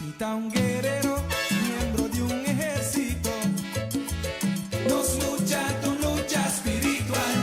Mi ta un guerero, miembro di un ehérsito. Nos lucha ta un lucha spiritual.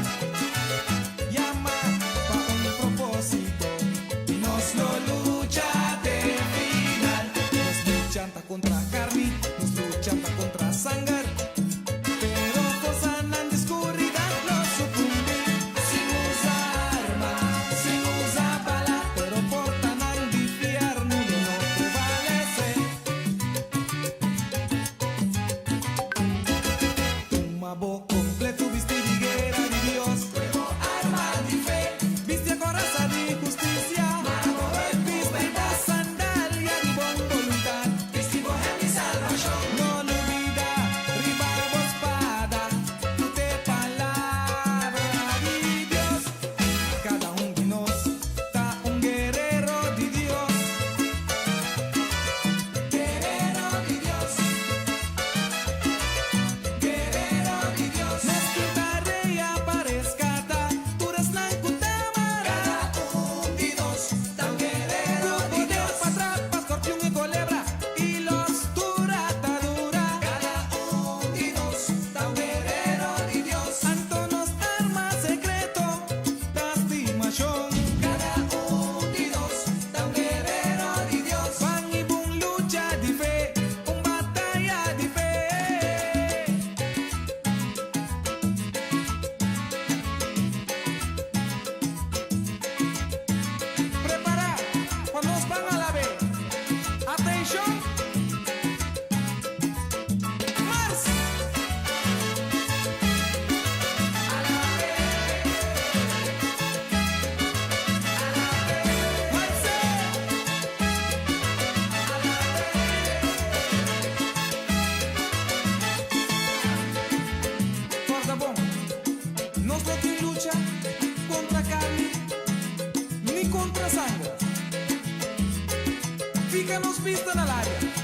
kontra sanger. Fiha nos bista na laria.